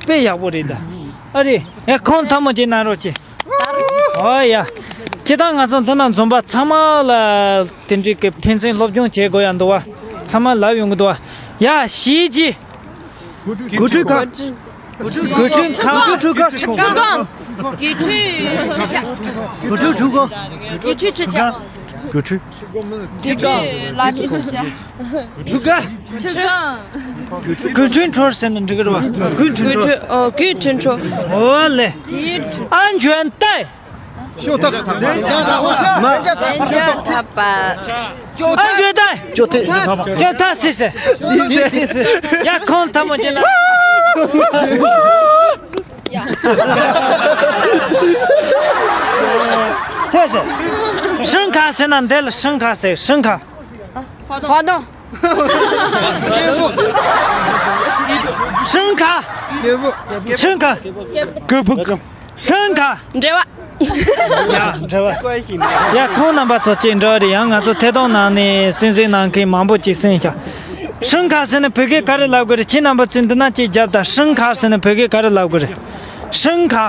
དཔེ་ཡག་པོ་རེད་ད། ཨ་རེད། ཡ། ཁོང་ཐལ་མོ་སྦྱར་གནང་རོགས་གྱིས། ཨོ་ཡ། སྤྱིར་བཏང་ང་ཚོ་འདི་ན་འཛོམས་པ་ཚང་མ་ལ་དེ་འདྲའི་གི་ཕན་ཚུན་སློབ་སྦྱོང་བྱེད་དགོས་ཡ་འདུག་པ། ཚང་མ་ལབ་ཡོང་གི་འདུག་པ། ཡ། གཞིས་བྱེས། དགུ་ཁྲུས་ཁང་། དགུ་ཁྲུས་ཁང་། དགུ་ཁྲུས་ཁང་། ཁྲུས་ཁང་། དགུ་ཁྲུས་ཁྲུས་ཆ། དགུ་ཁྲུས་ཁྲུས་ཁང་། དགུ་ཁྲུས་ཁྲུས་ཆ། དགུ་ཁྲུས། དགུ་ཁྲུས་ལ་ཁྲུས་ཆ། ཁྲུས་ཁང་། ཁྲུས་ཁང་། དགུ་ཁྲུས་ཁྲུས་ཁྲོ་ཟེར་ན་འགྲིག་གི་རེད་པ། དགུ་ཁྲུས་ཁྲུས་ཁྲོ། ཨོ། དགུ་ཁྲུས་ཁྲུས་ཁྲོ། ཨོ་ལེ། ཨན་ཅོན་ཏའེ། ཤོ་ཐག་ཐག་པ། ཨན་ཅོན་ཏའེ། ཅོ་ཐེ། ཅོ་ཐེ་ཟེར་ཟེར། ཡ། ཁོང་ཐལ་མོ་སྦྱར་གནང་། ཐེ་ཟེར། ཧྲིན་ཁ་ཟེར་ན། འདི་ལ་ཧྲིན་ཁ་ཟེར། ཧྲིན་ཁ། ཧ་དང་། ཧྲིན་ཁ། ཧྲིན་ཁ། ཧྲིན་ཁ། འབྲེལ་བ། ཡ། འབྲེལ་བ། ཡ། ཁོང་རྣམ་པ་ཚོ་ཅིག་འབྲེལ་བ་རེད། ཡང་ང་ཚོ་ཐད་གཏོང་ནང་ནས་གསན་གཟིགས་གནང་མཁན་མང་པོ་ཅིག་གསན་ཤག་ཧྲིན་ཁ་ཟེར་ན་བོད་སྐད་ག་རེ་ལབ་དགོས་རེད། ཁྱེད་རྣམ་པ་ཚོས་འདི་ན་ཅིག་རྒྱབ་དང་། ཧྲིན་ཁ་ཟེར་ན་བོད་སྐད་ག་རེ་ལབ་དགོས་རེད། ཧྲིན་ཁ།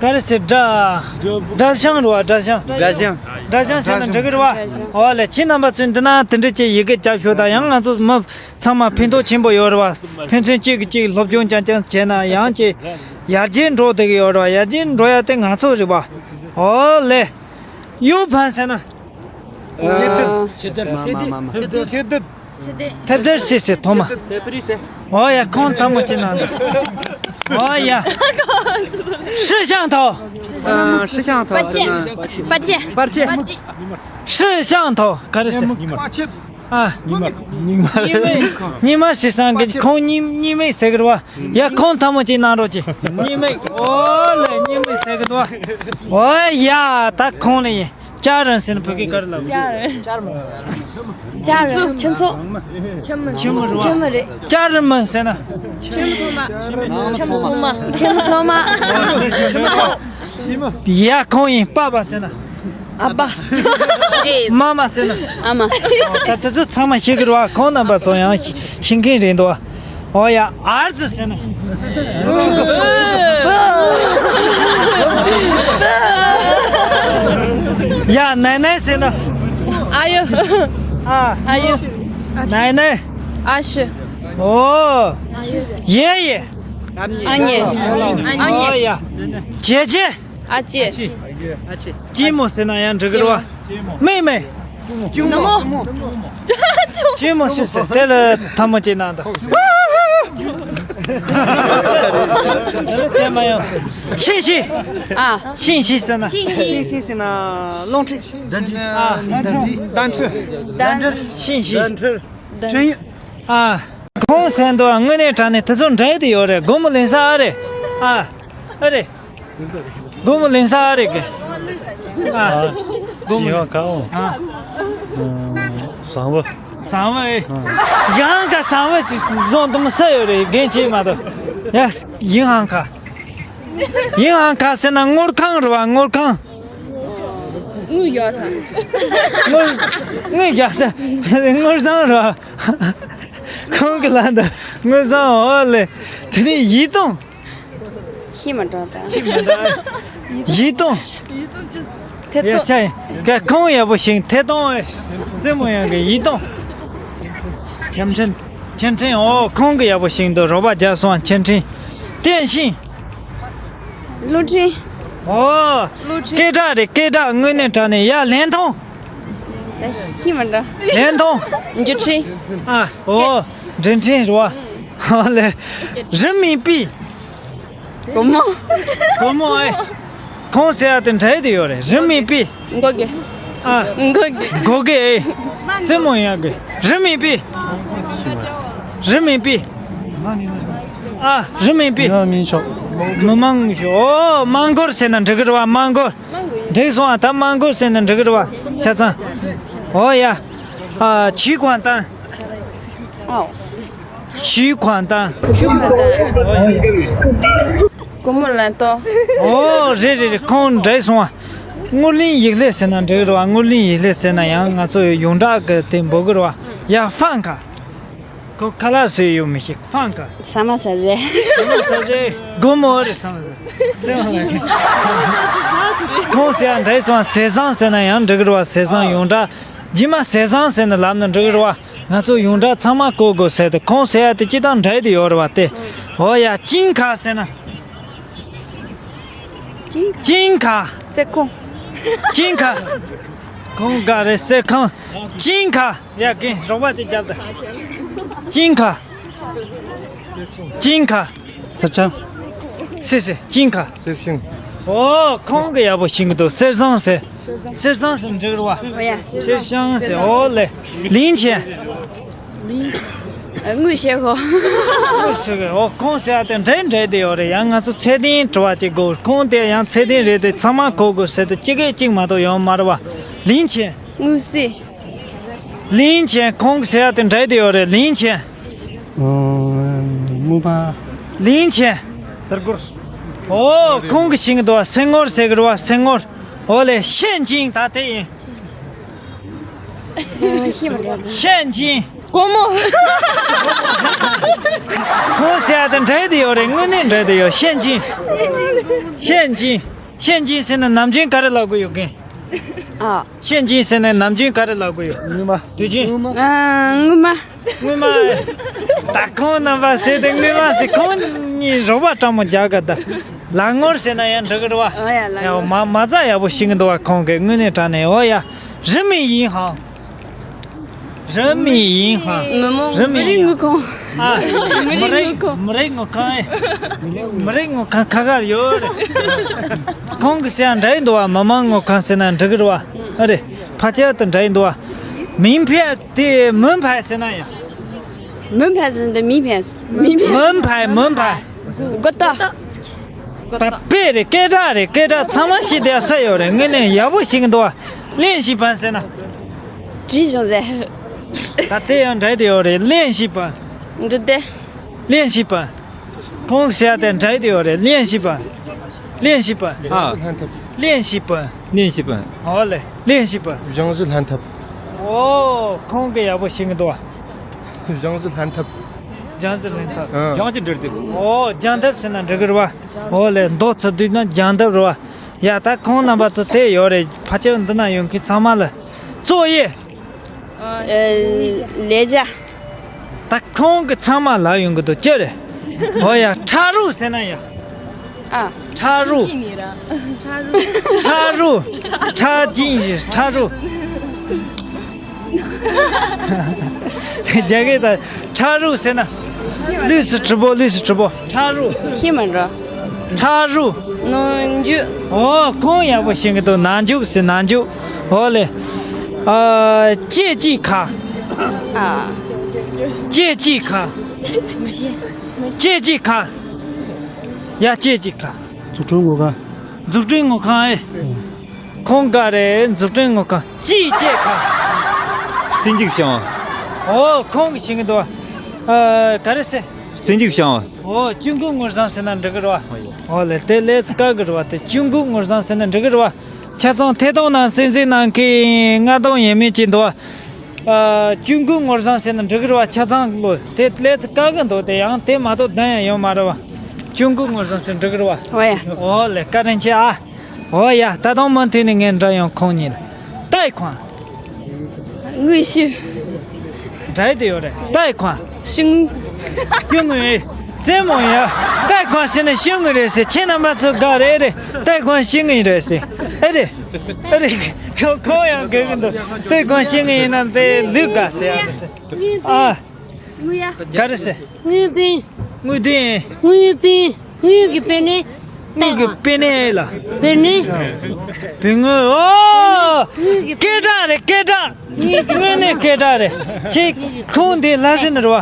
ག་རེ་ཟེར། སྒྲ། སྒྲ་བྱང་རེད་པ། སྒྲ་བྱང་། སྒྲ་བྱང་། སྒྲ་བྱང་ཟེར་ན་འགྲིག་གི་རེད་པ། ཨོ་ལེ། ཁྱེད་རྣམ་པ་ཚོས་འདི་ན་དེ་འདྲ་ཅིག་ཡི་གེ་རྒྱབ་ཤོག་དང་། ཡང་ང་ཚོ་མི་ཚང་མ་ཕན་ཐོགས་ཆེན་པོ་ཡོད་རེད་པ། ཕན་ཚུན་གཅིག་གིས་གཅིག་སློབ་སྦྱོང་རྐྱང་རྐྱང་བྱས་ན་ཡང་ཅིག་ཡར་རྒྱས་འགྲོ་བསྡད་ཀྱི་ཡོད་རེད་པ། ཡར་རྒྱས་འགྲོ་ཡ་དེ་ང་ཚོ་རེད་པ། ཨོ་ལེ། ཡུ་ཕན་ཟེར་ན། ཨ། ཁེ་དར། མ་མ་མ་མ། ཁེ་དར། ཁེ་དར། ཐེབས་རྡེལ་ཟེར་ཟེར། ཐོག་མ། ཨོ་ཡ། ཁོང་ཐལ་མོ་སྦྱར་གནང་དང་། ཨོ་ཡ། 摄像头། ཨ། 摄像头། པར་ཆས། པར་ཆས། པར་ཆས། 摄像头། ག་རེ་ཟེར། 啊， གཉིས་སྨན། གཉིས་སྨན། གཉིས་སྨན་ཟེར་སང་གི། ཁོང་གཉིས་གཉིས་སྨན་ཟེར་གི་རེད་པ། ཡ། ཁོང་ཐལ་མོ་སྦྱར་གནང་རོགས་གྱིས། གཉིས་སྨན། ཨོ་ལེ། གཉིས་སྨན་ཟེར་གི་འདུག་པ། ཨོ་ཡ། ད་ཁོང་ལ་ཡིན། 家人ཟེར་ན་བོད་སྐད་ག་རེ་ལབ། 家人། 家人། 亲戚། 亲戚། 亲戚རེད་པ། 家人ཟེར་ན། 亲戚嘛། 亲戚嘛། 亲戚嘛། ཡ། ཁོང་ཡིན། 爸爸ཟེར་ན། 阿爸། 妈妈ཟེར་ན། 阿妈། ད་དེ་ཚོ་ཚང་མ་ཤེས་ཀྱི་རེད་པ། ཁོང་རྣམ་པ་ཚོ་ཡང་ཤེས་མཁན་རེད་འདུག་པ། ཨོ་ཡ། 儿子ཟེར་ན། 呀，奶奶ཟེར་ན། 阿姨། 啊，阿姨。奶奶。阿姨。哦，爷爷。阿姨。阿姨。 ཨོ་ཡ། 姐姐。 ཨ་ཅེ། ཅི་མོ་ཟེར་ན་ཡང་འགྲིག་གི་རེད་པ། 妹妹། གཅུང་མོ། གཅུང་མོ་ཟེར་ཟེར། དེ་ལ་ཐལ་མོ་སྦྱར་གནང་དང་། དེ་ལ་དེ་མ་ཡོང་། 信息། 啊。 信息ཟེར་ན། 信息ཟེར་ན་རླུང་འཕྲིན། 啊。 单车། 单车། 信息། 单车། 真。 ཨ། ཁོང་ཟེར་འདུག་དངོས་གནས་དྲང་གནས་དེ་ཚོ་འདྲ་དེ་ཡོད་རེད། སྒོར་མོ་ལེན་ས་ཨ་རེད། ཨ། ཨ་རེད། སྒོར་མོ་ལེན་ས་ཨ་རེད་གི། ཨ། སྒོར་མོ། ཡོད་ག་འོང་། ཨ། ཨ། བཟང་བོ། བཟང་བོ་ཨེ། ཡང་ག་བཟང་བོ་ཅིག་བཟོ་འདུག་ས་ཡོད་རེད། རྒན་ཆེ་མ་གཏོགས། ཡ། ཡིན་ཧང་ཁ། ཡིན་ཧང་ཁ་ཟེར་ན་སྔོར་ཁང་རེད་བ། སྔོར་ཁང་། དངུལ་ཡག་ས། དངུལ། དངུལ་ཡག་ས། དངུལ་བཟང་རེད་བ། ཁོང་གི་ལ་འདི་དངུལ་བཟང་། འོ་ལེ། དེ་ནས་ཡིད་གཏོང་། ཤི་མ་འགྲོ་ད། ཡིད་གཏོང་། ཐད་ཡ་གཏོང་། ཆ་ཡིན། ཁོང་ཡག་པོ་ཞིག་ཐད་གཏོང་། ཨེ། རྩེད་མོ་ཡག་གི་ཡིད་གཏོང་། ཆེམ་ཁྲིན། ཆེན་ཁྲིན། འོ་ཁོང་གི་ཡག་པོ་ཞིག་འདུག་རོགས་པ་རྒྱག་སོང་། ཆེན་ཁྲིན། བསྟན་ཤིང་། བློ་ཁྲིད། འོ། བློ་ཁྲིད། སྐད་གྲགས་རེད། སྐད་གྲགས་དངོས་གནས་དྲང་གནས། ཡ། ལན་ཐུང་། ད་ཤི་མ་འགྲོ། ལན་ཐུང་། འགྱུར་ཁྲིད། ཨ། འོ། འགྲན་ཁྲིད་རེད་བ། ཨ་ལེ། རི་མིན་པི། སྒོར་མོ། སྒོར་མོ་ཨེ། ཁོང་ཟེར་ཡ་དེ་འདྲ་དེ་ཡོད་རེད། རི་མིན་པི། མགོ་གི། ཨ། མགོ་གི། མགོ་གི་ཨེ། རྩེད་མོ་ཡག་གི། རི་མིན་པི། རི་མིན་པི། ཨ། རི་མིན་པི། མི་མང་མི་ཤོག་མི་མང་ཤོག་འོ། དམངས་སྒོར་ཟེར་ན་འགྲིག་གི་རེད་བ། དམངས་སྒོར། འགྲིག་སོང་ཨ། ད་དམངས་སྒོར་ཟེར་ན་འགྲིག་གི་རེད་བ། ཆ་ཚང་། འོ་ཡ། ཨ། ཆུའི་ཁང་ཏང་། ཨའོ། ཆུའི་ཁང་ཏང་། ཆུའི་ཁང་ཏང་། སྒོར་མོ་ལན་ཏོ། འོ། རེད་རེད་རེད། ཁོང་འགྲིག་སོང་ཨ། སྔོ་ལིང་ཡིག་ལྷེ་ཟེར་ན་འགྲིག་གི་རེད་བ། སྔོ་ལིང་ཡིག་ལྷེ་ཟེར་ན་ཡང་ང་ཚོ་ཡོངས་གྲགས་ཀྱི་དེ་འབོད་གི་རེད་བ། ཡ། ཧྥང་ཁ། ཁོ་ཁ་ལག་བཟོས་ཡོད་མི་ཤེས། ཧྥང་ཁ། ས་མ་ཟ་ཟེ། ས་མ་ཟ་ཟེ། སྒོར་མོ་རེད། ས་མ་ཟ་ཟེ། ཁོང་ཟེར་ཡ་འདྲ་སོང་། ཟས་བཟང་ཟེར་ན་ཡང་འགྲིག་གི་རེད་བ། ཟས་བཟང་ཡོངས་གྲགས། རྗེས་མ་ཟས་བཟང་ཟེར་ནས་ལབ་ན་འགྲིག་གི་རེད་བ། ང་ཚོ་ཡོངས་གྲགས་ཚང་མ་གོ་དགོས་ཟེར་ཏེ། ཁོང་ཟེར་ཡ་དེ་སྤྱིར་བཏང་འདྲ་དེ་ཡོད་རེད་བ་དེ། འོ་ཡ། ཅིང་ཁ་ཟེར་ན། ཅིང་། ཅིང་ཁ། གསེར་ཁང་། ཅིང་ཁ། ཁོང་ག་རེ། གསེར་ཁང་། ཅིང་ཁ། ཡ། རྒན་རོགས་པ་དེ་རྒྱབ་ད། ཅིང་ཁ། ཅིང་ཁ། གསེར་སྦྱངས། སེ་སེ། ཅིང་ཁ། གསེར་སྦྱངས། འོ། ཁོང་གི་ཡག་པོ་ཤེས་ཀྱི་འདུག་གསེར་སྦྱངས་ཟེར། གསེར་སྦྱངས་ཟེར་འགྲིག་རེད་བ། འོ་ཡ། གསེར་སྦྱངས་ཟེར། འོ་ལེ། ལིན་ཆེན། དངུལ་ཞེ་ཧོ། དངུལ་ཞེ་གི། འོ། ཁོང་ཟེར་ཡ་དེ་འདྲ་འདྲ་དེ་ཡོད་རེད། ཡང་ང་ཚོ་ཚད་ལྡན་དྲི་བ་ཅིག་དགོས། ཁོང་དེ་ཡང་ཚད་ལྡན་རེད་དེ། ཚང་མ་གོ་དགོས་ཟེར་དུས་སྤྱི་སྐད་གཅིག་མ་གཏོགས་ཡོད་མ་རེད་བ། ལིན་ཆེན། དངུལ་རྩིས། ལིན་ཆེན། ཁོང་གི་ཟེར་ཡ་དེ་འདྲ་དེ་ཡོད་རེད། ལིན་ཆེན། ཨོ། དངུལ་མ། ལིན་ཆེན། གསེར་སྒོར། ཨོ། ཁོང་གི་ཤིང་དུ་བ་སེ་ངོར་ཟེར་གི་རེད་བ། སེ་ངོར། ཨོ་ལེ། ཤན་ཅིང་། ད་དེ་ཡིན། ཤན་ཅིང་། སྒོར་མོ། ཁོང་ཟེར་ཡ་དེ་འདྲ་དེ་ཡོད་རེད། དངོས་གནས་འདྲ་དེ་ཡོད། ཤན་ཅིང་། ཤན་ཅིང་། ཤན་ཅིང་ཟེར་ན་ནམ་རྒྱུན་ག་རེ་ལབ་དགོས་ཡོད་གི། ཨ། ཤན་ཅིང་ཟེར་ན་ནམ་རྒྱུན་ག་རེ་ལབ་དགོས་ཡོད། དངུལ་མ། དུས་རྒྱུན། དངུལ་མ། ཨ། དངུལ་མ། དངུལ་མ། ད་ཁོང་རྣམ་པ་ཟེར་ཏེ་དངུལ་མ་ཟེར། ཁོང་གཉིས་རོགས་པ་སྤྲང་མོ་རྒྱག་ག་ད། ལག་ངོར་ཟེར་ན་ཡང་འགྲིག་གི་རེད་བ། ཨ་ཡ། ལག་ཡ། ངོར། མ་མ་རྩ་ཡག་པོ་ཤེས་ཀྱི་འདུག་བ། ཁོང་གིས་དངོས་གནས་དྲང་གནས། འོ་ཡ། རི་མིན་ཡིན་ཧང་། རི་མིན་ཡིན་ཧང་། མི་མོ། རི་མིན། མི་རིགས་དངུལ་ཁང་། ཨ། མི་རིགས། མི་རིགས་དངུལ་ཁང་། མི་རིགས་དངུལ་ཁང་། ཨེ། མི་རིགས་དངུལ་ཁང་ཁ་ཁར་ཡོད་རེད། ཁོང་གི་ཟེར་ཡ་འདྲ་ཡི་འདུག་བ། མི་མང་དངུལ་ཁང་ཟེར་ན་འགྲིག་གི་རེད་བ། ཨ་རེད། ཕལ་ཆེར་དུ་འདྲ་ཡི་འདུག་བ། མིང་ཕལ་དེ་མུན་ཕལ་ཟེར་ན་ཡང་། མུན་ཕལ་ཟེར་ན་དེ་མིང་ཕལ། མིང་ཕལ། མུན་ཕལ། མུན་ཕལ། གོ་ད། པ་དཔེ་རེད། སྐད་གྲགས་རེད། སྐད་གྲགས་ཚང་མ་ཤེས་བསྡད་ས་ཡོད་རེད། དངོས་གནས་ཡག་པོ་ཤེས་ཀྱི་འདུག་བ། གླེན་ཞི་པན་ཟེར་ན། བྲིས་བྱུང་ཟེར། ད་དེ་ཡང་འདྲ་དེ་ཡོད་རེད། གླེན་ཞི་པན། འདྲི་དེ། གླེན་ཞི་པན། ཁོང་ཟེར་ཡ་དེ་འདྲ་དེ་ཡོད་རེད། གླེན་ཞི་པན། གླེན་ཞི་པན། ཨ། གླེན་ཞི་པན། གླེན་ཞི་པན། ཨོ་ལེ། གླེན་ཞི་པན། བཞེངས་བཞི་ལྷན་ཐབས། ཨོ། ཁོང་གིས་ཡག་པོ་ཤེས་ཀྱི་འདུག་བ། བཞེངས་བཞི་ལྷན་ཐབས། བཞེངས་བཞི་ལྷན་ཐབས། ཨ། བཞེངས་བཞི་འདྲི་དེ། ཨོ། བཞེངས་ཐབས་ཟེར་ན་འགྲིག་གི་རེད་བ། ཨོ་ལེ། མདོ་ཚུར་བསྡུས་ན་བྱང་ཐབས་རེད་བ། ཡ། ད་ཁོང་རྣམ་པ་ཚོ་དེ་ཡོད་རེད། ཕལ་ཆེར་འདི་ན་ཡོང་མཁན་ཚང་མ་ལ། བཙོག་གཡས། ཨ། ལས་བྱ། ད་ཁོང་གི་ཚང་མ་ལ་ཡོང་གི་འདུག་ཅི་རེད། ཨོ་ཡ། ཁྲ་རུ་ཟེར་ན་ཡ། ཨ། ཁྲ་རུ། ཁྲ་རུ། ཁྲ་རུ། ཁྲ་ཅིང་ཡི་ཁྲ་རུ། རྒྱ་སྐད་དང་ཁྲ་རུ་ཟེར་ན། ལུས་སུ་གྲི་པོ། ལུས་སུ་གྲི་པོ། ཁྲ་རུ། ཤེས་མ་འགྲོ། ཁྲ་རུ། ནོར་འཇུ། ཨོ། ཁོང་ཡག་པོ་ཤེས་ཀྱི་འདུག་ནང་འཇུག་ཟེར། ནང་འཇུག་ཨོ་ལེ། ཨ། ལྕེ་གཅིག་ཁ། ཨ། ལྕེ་གཅིག་ཁ། ལྕེ་གཅིག་ཁ། ཡ། ལྕེ་གཅིག་ཁ། འཛུགས་སྐྲུན་དངུལ་ཁང་། འཛུགས་སྐྲུན་དངུལ་ཁང་ཨེ། ཨོ། ཁོང་ག་རེ། འཛུགས་སྐྲུན་དངུལ་ཁང་། ལྕེ་གཅིག་ཁ། བརྩི་འཇུག་བྱང་། ཨོ་ཁོང་གིས་ཤེས་ཀྱི་འདུག་ཨ། ག་རེ་ཟེར། བརྩི་འཇུག་བྱང་། ཨོ་ཅུང་གུ་ངོར་བཟང་ཟེར་ན་འགྲིག་གི་རེད་བ། ཨོ་ལེ་དེ་ལས་ཀ་གི་རེད་བ། དེ་ཅུང་གུ་ངོར་བཟང་ཟེར་ན་འགྲིག་གི་རེད་བ། ཆ་ཚང་ཐད་གཏོང་ནང་གསན་གཟིགས་གནང་མཁན་ལྔ་སྟོང་ཡས་མས་ཅིག་འདུག་ཨ། ཅུང་གུ་ངོར་བཟང་ཟེར་ན་འགྲིག་གི་རེད་བ། ཆ་ཚང་ལོ་དེ་ལས་ཀ་གི་འདུག་དེ་ཡང་དེ་མ་གཏོགས་གདན་ཡང་ཡོད་མ་རེད་བ། ཅུང་གུ་ངོར་བཟང་ཟེར་འགྲིག་གི་རེད་བ། ཨོ་ཡ། ཨོ་ལེ་བཀའ་དྲིན་ཆེ་ཨ། ཨོ་ཡ། ད་དུང་མུ་མཐུད་ནས་ངས་འདྲི་ཡོང་ཁོང་གཉིས་ལ། ཏའི་ཁོང་། དངུལ་ཞུ། འདྲ་དེ་ཡོད་རེད། ཏའི་ཁོང་། ཞུ་དངུལ། ཞུ་དངུལ། རྩེད་མོ་ཡ། ཏའི་ཁོང་ཞུ་ན་ཞུ་དངུལ་རེད་ཟེར། ཁྱེད་རྣམ་པ་ཚོ་དགའ་རེད་རེད། ཏའི་ཁོང་ཞུ་དངུལ་རེད་ཟེར། ཨེ་རེད། ཨེ་རེད། ཁོ་ཁོང་ཡང་དགའ་གི་འདུག་ཏའི་ཁོང་ཞུ་དངུལ་ཡིན་ན་དེ་ལུས་དགའ་ཟེར་ཡ་རེད་ཟེར། ཨ། དངུལ་ཡ། ག་རེ་ཟེར། དངུལ་བུན། དངུལ་བུན། དངུལ་བུན། དངུལ་གྱི་བུན་ནི། དངུལ་གྱི་བུན་ནི་ལ། བུན་ནི། བུན་དངུལ། ཨོ། དངུལ་གྱི་སྐད་གྲགས་རེད། སྐད་གྲགས། དངུལ་གྱི་དངུལ་ནི་སྐད་གྲགས་རེད། ཁྱེད་ཁོང་འདི་ལྷ་སའི་ནས་རེད་བ།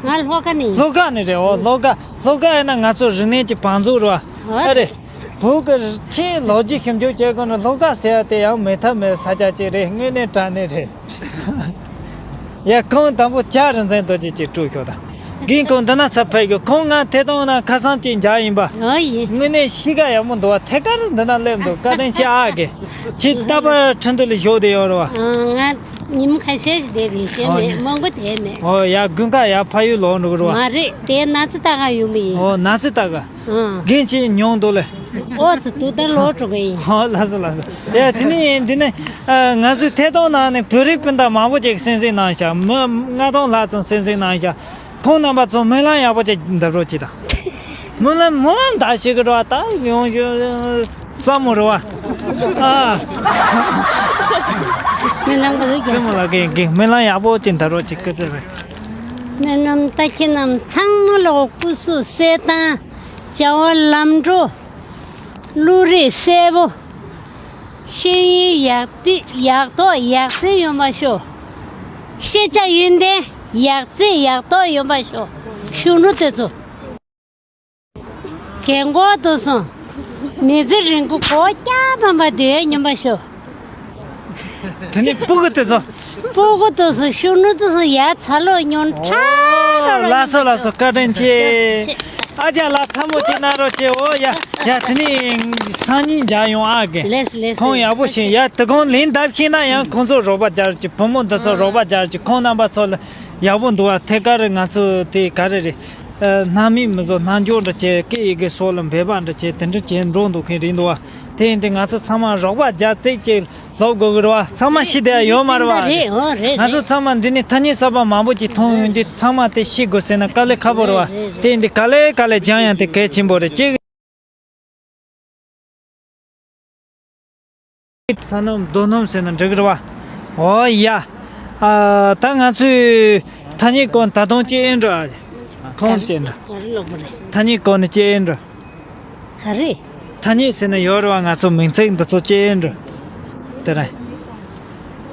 ང་ལྷོ་ཁ་ནས། ལྷོ་ཁ་ནས་རེད། ཨོ་ལྷོ་ཁ། ལྷོ་ཁ་ཡིན་ན་ང་ཚོ་རིག་གནས་ཀྱི་བང་མཛོད་རེད་བ། ཨ་རེད། བོད་ཀྱི་ཆེས་ལོ་རྒྱུས་ཞིབ་འཇུག་བྱེད་དགོས་ན་ལྷོ་ཁ་ཟེར་ཡ་དེ་ཡང་མེད་ཐབས་མེད་ས་ཆ་ཅིག་རེད། དངོས་གནས་དྲང་གནས་རེད། ཡ་ཁོང་དང་པོ་ལྕགས་རིག་འཛིན་རྡོ་རྗེ་ཅིག་དཀྲུགས་ཤོག་དང་། རྒན་ཁོང་འདི་ན་ཚ་ཕེབས་ཡོད། ཁོང་ང་ཐད་གཏོང་ན་ཁ་སང་ཅིག་མཇལ་ཡིན་པ། ཨོ་ཡིན། དངོས་གནས་གཤིས་ཀ་ཡག་པོ་འདུག་བ། ཐད་ཀར་འདི་ན་སླེབས་འདུག་བཀའ་དྲིན་ཆེ་ཨ་རྒན། ཁྱེད་རྟག་པར་ཁྲིན་ཏུའུ་ལ་བཞུགས་བསྡད་ཡོད་རེད་བ། ཨ། ང་ཉིན་མོ་ཁ་ཤས་ཤིག་བསྡད་རེད། ཤེས་ཨོ་མེད། མང་པོ་བསྡད་མེད། ཨོ་ཡ། དགུན་ཁ་ཡ་ཕ་ཡུལ་ལོག་འགྲོ་གི་རེད་བ། མ་རེད། དེ་ན་ཚ་ལྟ་ག་ཡོང་གི་ཡིན། ཨོ་ན་ཚ་ལྟ་ག་ཨང་། རྒན་ཁྱེད་མྱོང་འདུག་ལེ། ཨོ་ཙི་དུ་ད་ལོག་འགྲོ་གི་ཡིན། ཨོ་ལགས་སོ་ལགས་སོ། ཡ་དེ་ནས་འདི་ནས་ཨ། ང་ཚོའི་ཐད་གཏོང་ནང་ནས་བོད་རིགས་སྤུན་ཟླ་མང་པོ་ཅིག་གསན་གཟིགས་གནང་ཤག་མི་ལྔ་སྟོང་ལྷག་ཙམ་གསན་གཟིགས་གནང་ཤག་ཁོང་རྣམ་པ་ཚོ་སྨོན་ལམ་ཡག་པོ་ཅིག་འདེབས་རོགས་གྱིས་དང་། སྨོན་ལམ་སྨོན་ལམ་ད་ཞིག་གི་རོ་ད་ཡོང་ཞུ་ས་མོ་རོ་བ། ཨ། སྨོན་ལམ་ག་རེ་རྒྱག་སེ་མོ་ལ་གི་གི་སྨོན་ལམ་ཡག་པོ་ཅིག་འདེབས་རོགས་གྱིས། སྐུ་ཚེ་རིང་། སྨོན་ལམ་ད་ཁྱེད་རྣམས་ཚང་མ་ལོ་སྐུ་གཟུགས་གསལ་ཐང་། བྱ་བ་ལམ་འགྲོ། བློ་རིག་གསལ་པོ། ཤེས་ཡོན་ཡག་ཏི་ཡག་ཐོག་ཡག་སེ་ཡོང་བ་ཤོག་ཤེས་བྱ་ཡོན་ཏན་ཡག་རྩེ་ཡག་ཐོག་ཡོང་བ་ཤོག་གཞོན་ནུ་དེ་ཚོ། རྒན་གོག་དེ་ཚོ། མི་ཚེ་རིང་པོ་གོ་སྐྱ་ཕམ་པ་དེ་སྙོམས་པ་ཤོག་དེ་ནི་སྤུ་གུ་དེ་ཚོ། སྤུ་གུ་དེ་ཚོ་གཞོན་ནུ་དེ་ཚོ་ཡ་ཚ་ལོ་ཉོན་ཁྲ་ལོ་ལ། ལགས་སོ་ལགས་སོ། བཀའ་དྲིན་ཆེ། ཨ་ཅག་ལགས་ཐལ་མོ་ཅིག་གནང་རོགས་བྱེད། ཨོ་ཡ་ཡ། དེ་ནི་སང་ཉིན་མཇལ་ཡོང་ཨ་རྒན། ལེས་ལེས། ཁོང་ཡག་པོ་ཞིག་ཡ་དེ་གོང་ལན་འདེབས་ཤེས་ན་ཡང་ཁོང་ཚོ་རོགས་པ་རྒྱག་རོགས་གྱིས། བུ་མོ་འདི་ཚོ་རོགས་པ་རྒྱག་རོགས་གྱིས། ཁོང་རྣམ་པ་ཚོ་ལ་ཡག་པོ་འདུག་བ། ཐད་ཀར་ང་ཚོ་དེ་ག་རེ་རེད། ཨ། སྣང་མེད་མི་བཟོ། རྣལ་འབྱོར་འདྲ་བྱས། སྐད་ཡི་གེ་སོགས་ལ་འབད་པ་འདྲ་བྱས། དེ་འདྲ་བྱས་འགྲོ་འདུག་མཁན་རེད་འདུག་བ། དེ་ཡིན་དུས་ང་ཚོ་ཚང་མ་རོགས་པ་རྒྱག་རྩིས་ཀྱིས་སློབ་དགོས་ཀྱི་རེད་བ། ཚང་མ་ཤི་བསྡད་ཡ་ཡོད་མ་རེད་བ། རེད། ཨོ་རེད། ང་ཚོ་རེད། ཚང་མ་འདི་ནས་ཐ་སྙད་གསར་པ་མང་པོ་ཅིག་མཐོང་ཡོང་དུས་ཚང་མ་དེ་ཤི་དགོས་ཟེར་ན་དཀའ་ལས་ཁག་པོ་རེད་བ། རེད་རེད། དེ་ཡིན་དུས་ག་ལེ་ག་ལེ་སྦྱང་ཡ་དེ་གལ་ཆེན་པོ་རེད། གཅིག་ས་སྣུམ་རྡོ་སྣུམ་ཟེར་ན་འགྲིག་གི་རེད་བ། ཨོ་ཡ། ཨ། ད་ང་ཚོས་ཐ་སྙད་སྐོར་ད་དུང་ཅིག་ཨེ་འགྲོ་ཨ། ཁོང་ཅིག་འགྲོ། ག་རེ་ལོག་པ་རེད། ཐ་སྙད་སྐོར་ནས་ཅིག་ཨེ་འགྲོ། ག་རེ། ཐ་སྙད་ཟེར་ན་ཡོད་རེད་བ། ང་ཚོ་མིང་ཚིག་འདི་ཚོ་ཅིག་ཨེ་འགྲོ། དེ་རེད།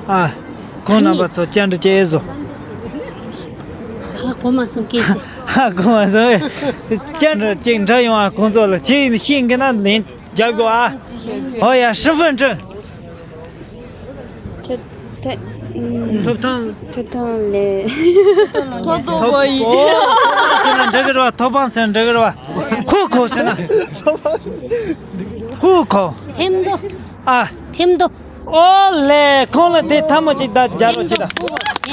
ཨ། ཁོང་རྣམ་པ་ཚོ་བཅར་འདྲི་ཅིག་ཨེ་བཟོ། ཧ་གོ་མ་སོང་སྐད་ཆ། ཧ་གོ་མ་སོང་། བཅར་འདྲི་ཅིག་འདྲི་ཡོང་ཨ། ཁོང་ཚོ་ལ་ཅིག་ཤེས་ཀྱི་ན་ལན། རྒྱབ་དགོས་ཨ། ཨོ་ཡ། ཧྲི་ཧྥུན་ཀྲུན། ཐོབ་ཐང་། ཐོབ་ཐང་ལས། ཐོབ་ཐང་། ཐོབ་ཐང་། ཨོ་ཟེར་ན་འགྲིག་གི་རེད་བ། ཐོབ་ཐང་ཟེར་ན་འགྲིག་གི་རེད་བ། ཧུ་ཁོ་ཟེར་ན། ཧུ་ཁོ། ཐེམ་དོ། ཨ། ཐེམ་དོ། ཨོ་ལེ། ཁོང་ལ་དེ་ཐལ་མོ་ཅིག་ད་རྒྱག་རོགས་གྱིས་ད།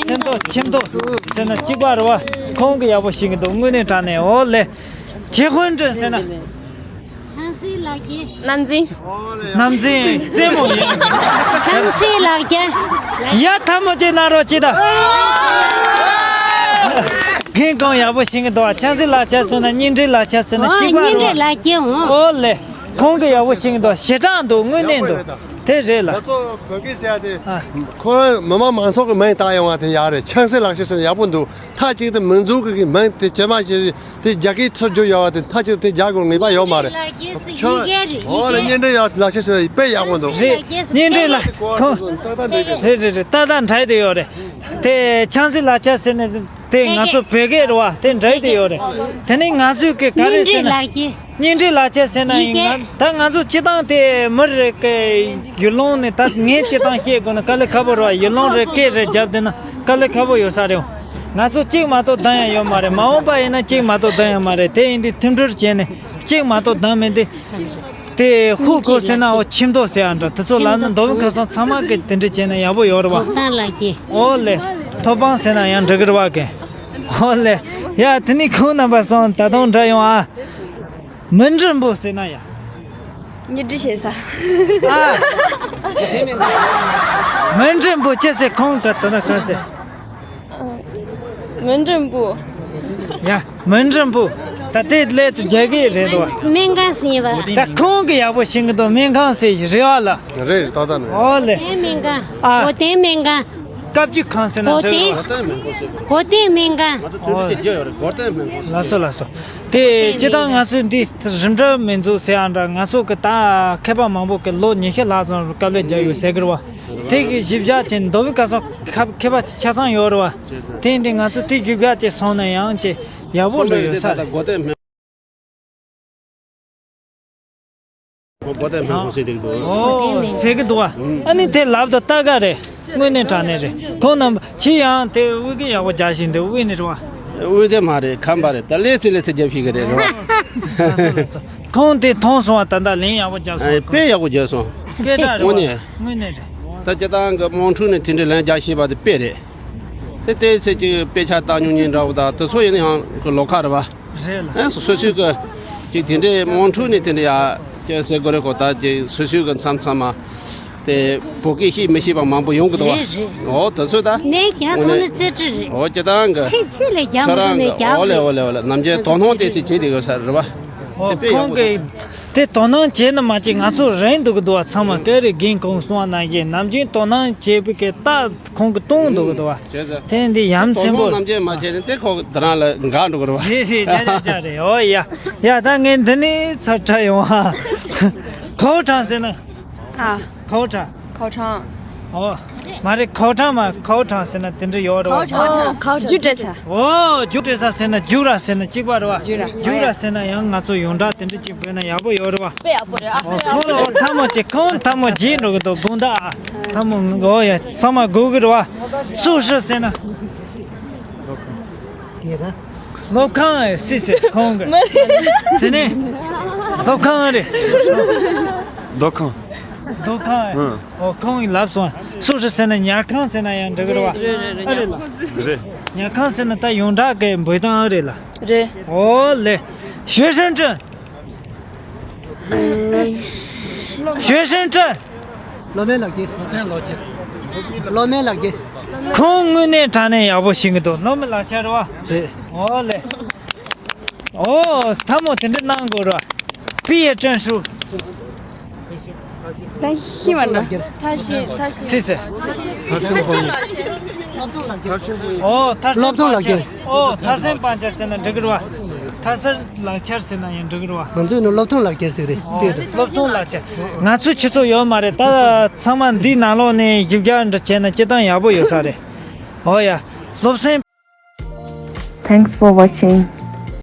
ཐེམ་དོ། ཐེམ་དོ་ཟེར་ན་གཅིག་པ་རེད་བ། ཁོང་གིས་ཡག་པོ་ཤེས་ཀྱི་འདུག་དངོས་གནས་དྲང་གནས། ཨོ་ལེ། ཆེ་ཧུན་ཀྲུན་ཟེར་ན། ཆང་སི་ལགས་ཀྱིས། ནམ་རྫིང་། ནམ་རྫིང་རྩེད་མོ་ཡིན། ཆང་སི་ལགས་ཀྱིས། ཡ་ཐལ་མོ་ཅིག་གནང་རོགས་གྱིས་ད། རྒན་གོང་ཡག་པོ་ཤེས་ཀྱི་འདུག་ཆང་སི་ལགས་ཀྱིས་ཟེར་ན་གཉེན་སྒྲིག་ལགས་ཀྱིས་ཟེར་ན། ཨོ་གཅིག་པ་རེད་བ། གཉེན་སྒྲིག་ལགས་ཀྱིས། ཨོ། ཨོ་ལེ། ཁོང་གིས་ཡག་པོ་ཤེས་ཀྱི་འདུག་ཞེ་དྲག་འདུག་དངོས་གནས་འདུག་དེ་རེད་ལ། ང་ཚོ་བོད་སྐད་ཟེར་ཡ་དེ། ཨ། ཁོ་རང་མི་མང་མང་ཚོགས་ཀྱི་མིང་བཏགས་ཡོང་བ་དེ་ཡག་རེད། ཆང་སི་ལགས་ཀྱིས་ཟེར་ན་ཡག་པོ་འདུག་མཐའ་གཅིག་ཏུ་མི་འཛུགས་ཀྱི་མིང་དེ་ཇེ་མང་ཇེ། དེ་རྒྱ་སྐད་ཚུར་བསྒྱུར་ཡོང་བ་དེ་མཐའ་གཅིག་ཏུ་དེ་རྒྱག་དགོས་ངེས་པ་ཡོད་མ་རེད། ཆོག་ཨོ་ལེ། གཉེན་སྒྲིག་ཡག་ལགས་ཀྱིས་ཟེར་ན་དཔེ་ཡག་པོ་འདུག་རེད། གཉེན་སྒྲིག་ལགས་ཁོང་། རེད་རེད་རེད། ཏག་ཏག་འདྲ་དེ་ཡོད་རེད། དེ་ཆང་སི་ལགས་ཀྱིས་ཟེར་ན། དེ་ང་ཚོ་བོད་སྐད་རེད་བ། དེ་འདྲ་དེ་ཡོད་རེད། དེ་ནས་ང་ཚོས་གི་ག་རེ་ཟེར་ན། གཉེན་སྒྲིག་ལག་ཁྱེར། གཉེན་སྒྲིག་ལག་ཁྱེར་ཟེར་ན་ཡིན་ང་། ད་ང་ཚོ་སྤྱི་བཏང་དེ་མི་རེ་གི་ཡུལ་ལུང་ནས། ད་ངས་སྤྱི་བཏང་བཤད་དགོས་ན་དཀའ་ལས་ཁག་པོ་རེད་བ། ཡུལ་ལུང་རེ་སྐད་རེ་བརྒྱབ་བསྡད་ན་དཀའ་ལས་ཁག་པོ་ཡོད་ས་རེད། ང་ཚོ་གཅིག་མ་གཏོགས་འདང་ཡང་ཡོད་མ་རེད། མ་འོངས་པ་ཡིན་ན་གཅིག་མ་གཏོགས་འདང་ཡང་མ་རེད། དེ་ཡིན་དུས་མཐུན་སྒྲིལ་བྱས་ནས་གཅིག་མ་གཏོགས་འདང་མི་འདི། དེ་ཧུ་ཁོ་ཟེར་ན་འོ་ཁྱིམ་ཐོག་ཟེར་ཡ་འདྲ། དེ་ཚོ་ལབ་ན་མདོ་དབུས་ཁམས་གསུམ་ཚང་མ་གི་དེ་འདྲ་བྱས་ན་ཡག་པོ་ཡོད་རེད་བ། ཐོབ་ཐང་ལག་ཁྱེར། ཨོ་ལེ། ཐོབ་དབང་ཟེར་ན་ཡང་འགྲིག་གི་རེད་བ་གི། ཨོ་ལེ། ཡ་དེ་ནི་ཁོང་རྣམ་པ་སོང་ད་དུང་འདྲ་ཡོང་ཨ། མི་འགྲིམ་པོ་ཟེར་ན་ཡ། གཉེན་སྒྲིག་བྱེད་ས། ཨ། མི་འགྲིམ་པོ་ཅི་ཟེར། ཁོང་ག་དེ་ན་ག་ཟེར། མི་འགྲིམ་པོ། ཡ། མི་འགྲིམ་པོ། ད་དེ་ལས་ཙི་རྒྱ་གི་རེད་དོ། སྨན་ཁང་ཟེར་བ། ད་ཁོང་གི་ཡག་པོ་ཤེས་གི་འདུག་སྨན་ཁང་ཟེར་རེད་བ་ལ། རེད། ཏག་ཏག་ནས། ཨོ་ལེ། གོ་སྟོན་སྨན་ཁང་། ཨ། གོ་སྟོན་སྨན་ཁང་། བཀའ་བརྒྱུད་ཁང་ཟེར་ན་འགྲིག་རེད་བ། གོ་སྟོན་སྨན་ཁང་། ཨོ། ལགས་སོ་ལགས་སོ། དེ་སྤྱི་བཏང་ང་ཚོས་འདི་རིམ་གྲོ་མི་འཛུགས་ཟེར་ཡ་འདྲ། ང་ཚོ་གི་ད་མཁས་པ་མང་པོ་གི་ལོ་ཉི་ཤུ་ལྷག་ཙམ་དཀའ་ལས་བརྒྱབ་ཡོད་ཟེར་གི་རེད་བ། དེ་གི་གཞི་བཞག་ཅིག་མདོ་དབུས་ཁམས་གསུམ་མཁས་པ་ཆ་ཚང་ཡོད་རེད་བ། དེ་ཡིན་དུས་ང་ཚོ་དེ་རྒྱུད་བརྒྱ་ཅིག་སོང་ན་ཡང་ཅིག་ཡག་པོ་འགྲོ་ཡོད་ས་རེད། ཨོ། ཟེར་གི་འདུག་བ། ཨ་ནི་དེ་ལབ་ད་ལྟ་ག་རེད། དངོས་གནས་དྲང་གནས་རེད། ཁོང་རྣམ་པ་ཕྱི་ཡང་དེ་དབུས་ཀྱི་ཡག་པོ་རྒྱག་བཞིན་དུ་དབུས་ནས་རེད་བ། དབུས་དེ་མ་རེད། ཁམས་པ་རེད། ད་ལས་ཚེ་ལས་ཚེ་རྒྱབ་ཤིག་གི་རེད། རེད་བ། ཁོང་དེ་མཐོང་སོང་བ། ད་ལྟ་ལན་ཡག་པོ་རྒྱབ་སོང་། དཔེ་ཡག་པོ་རྒྱབ་སོང་། སྐད་གྲགས་རེད་བ། དངོས་གནས་རེད། ད་སྤྱི་བཏང་གི་དམངས་ཁྲོད་ནས་དེ་འདྲའི་ལན་རྒྱག་ཤེས་པ་དེ་དཔེ་རེད། དེ་ལྟའི་ཚེ་གཅིག་དཔེ་ཆ་བཏང་མྱོང་མཁན་འདྲ་བོ་དང་དེ་ཚོ་ཡིན་ན་ཡང་གི་ལོགས་ཀ་རེད་བ། རེད་ལ། ཨ་སོ་སོའི་གི་ཅིག་དེ་འདྲའི་དམངས་ཁྲོད་ནས་དེ་འདྲ་ཡ་ཅིག་ཟེར་དགོས་རེད་གོ། ད་ཅིག་སོ་སོའི་གི་མཚམས་མཚམས་མ་དེ་བོད་སྐད་ཤེས་མི་ཤེས་པ་མང་པོ་ཡོང་གི་འདུག་བ། རེད་རེད། ཨོ་དེ་ཚོ་ད་ནས་ཀྱང་ཐོག་ནས་རྩེ་གྲི་རེད། ཨོ་སྤྱི་བཏང་གི་ཆེ་ཆེ་ལས་རྒྱག་མི་ཁྱོད་རང་འདུག་ནས་གི་རྒྱག་ཨོ་ལེ་ཨོ་ལེ་ཨོ་ལེ། ནམ་རྒྱུན་དོ་སྣང་དེ་ཚོ་བྱེད་བསྡད་ཡོད་ས་རེད་བ། ཨོ་དེ་དཔེ་ཡག་ཁོང་པོ་གི་འདུག་དེ་དོ་སྣང་བྱས་ན་མ་བྱས་ང་ཚོ་རན་འདུག་གི་འདུག་བ། ཚང་མ་ཀ་རེ་རྒན་གོང་གསུངས་པ་ནང་བཞིན་ནམ་རྒྱུན་དོ་སྣང་བྱེད་པའི་གི་རྟགས་ཁོང་གི་སྟོན་འདུག་གི་འདུག་བ། བྱས་ཙང་། དེ་འདི་ཡ་མཚན་པོ། དོ་སྣང་ནམ་རྒྱུན་མ་བྱས་ནས་དེ་ཁོ་དེ་རང་ལ་འགག་འགྲོ་གི་རེད་བ། རེད་རེད། རེད་རེད། རེད་རེད། ཨོ་ཡ། ཡ་ད་ངས་འདི་ནས་ཚར་ཁྲ་ཡོང་ཨ། ཁའོ་ཁྲང་ཟེར་ན། ཨ། ཁའོ་ཁྲང་། ཁའོ་ཁྲང་། ཨོ། མ་རེད། ཁའོ་ཁྲང་མ་ཁའོ་ཁྲང་ཟེར་ན་དེ་འདྲ་ཡོད་རེད་བ། ཁའོ་ཁྲང་། ཨོ། ཁའོ་ཁྲང་། རྒྱུ་སྤྲད་ས། ཨོ། རྒྱུ་སྤྲད་ས་ཟེར་ན་རྒྱུག་ར་ཟེར་ན་གཅིག་པ་རེད་བ། རྒྱུག་ར། རྒྱུག་ར་ཟེར་ན་ཡང་ང་ཚོ་ཡོངས་གྲགས་དེ་འདྲ་གཅིག་བོས་ན་ཡག་པོ་ཡོད་རེད་བ། དཔེ་ཡག་པོ་རེད་ཨ། ཨོ། ཁོང་ལ་ཨོ་ཐལ་མོ་ཅིག་ཁོང་ཐལ་མོ་བརྗེད་འགྲོ་གི་འདུག་དགོངས་དག་ཨ། ཐལ་མོ་ཨོ་ཡ་ཚང་མ་དགོས་གི་རེད་བ། སུ་ཧྲི་ཟེར་ན། སློབ་ཁང་ཨེ་སི་ཟེར་ཁོང་གི། མ་རེད། དེ་ནས་སློབ་ཁང་རེད། མདོ་ཁང་། མདོ་ཁང་ཨེ། ཨང་། ཨོ་ཁོང་གིས་ལབ་སོང་། སུ་ཧྲི་ཟེར་ན་ཉལ་ཁང་ཟེར་ན་ཡང་འགྲིག་གི་རེད་བ། རེད་རེད་རེད། ཨ་རེད་ལ། རེད། ཉལ་ཁང་ཟེར་ན་ད་ཡོངས་གྲགས་ཀྱི་འབོད་སྟངས་ཨ་རེད་ལ། རེད། ཨོ་ལེ། ཞུ་ཧྲན་ཀྲན། ཞུ་ཧྲན་ཀྲན། སློབ་དཔོན་ལགས་ཀྱིས། སློབ་དཔོན་ལགས་ཀྱིས། སློབ་དཔོན་ལགས་ཀྱིས། ཁོང་དངོས་གནས་དྲང་གནས་ཡག་པོ་ཤེས་གི་འདུག་སློབ་དཔོན་ལགས་ཆ་རེད་བ། རེད། ཨོ་ལེ། ཨོ་ཐལ་མོ་དེ་འདྲ་གནང་དགོས་ར། པི་ཡེ་ཀྲན་ཧྲུའུ། ད་ཤི་བ་འདྲ། ཐ་ཤི་ཐ་ཤི། སི་སི། ཨོ་ཐར་སེང་སྤང་ཆ། ཨོ་ཐར་སེང་སྤང་ཆ་ཟེར་ན་འགྲིག་གི་རེད་བ། ཐར་སེང་ལག་འཁྱེར་ཟེར་ན་ཡང་འགྲིག་གི་རེད་བ། ང་ཚོས་ནི་སློབ་ཐོན་ལག་འཁྱེར་ཟེར་རེད། ཨོ་དཔེ་རེད། སློབ་ཐོན་ལག་འཁྱེར། ང་ཚོས་ཁྱེད་ཚོ་ཡོད་མ་རེད། ད་ཚང་མ་འདིའི་ནང་ལོགས་ནས་ཞིབ་རྒྱག་འདྲ་བྱས་ན་སྤྱིར་བཏང་ཡག་པོ་ཡོད་ས་རེད། ཨོ་ཡ། སློབ་སེང་། Thanks for watching.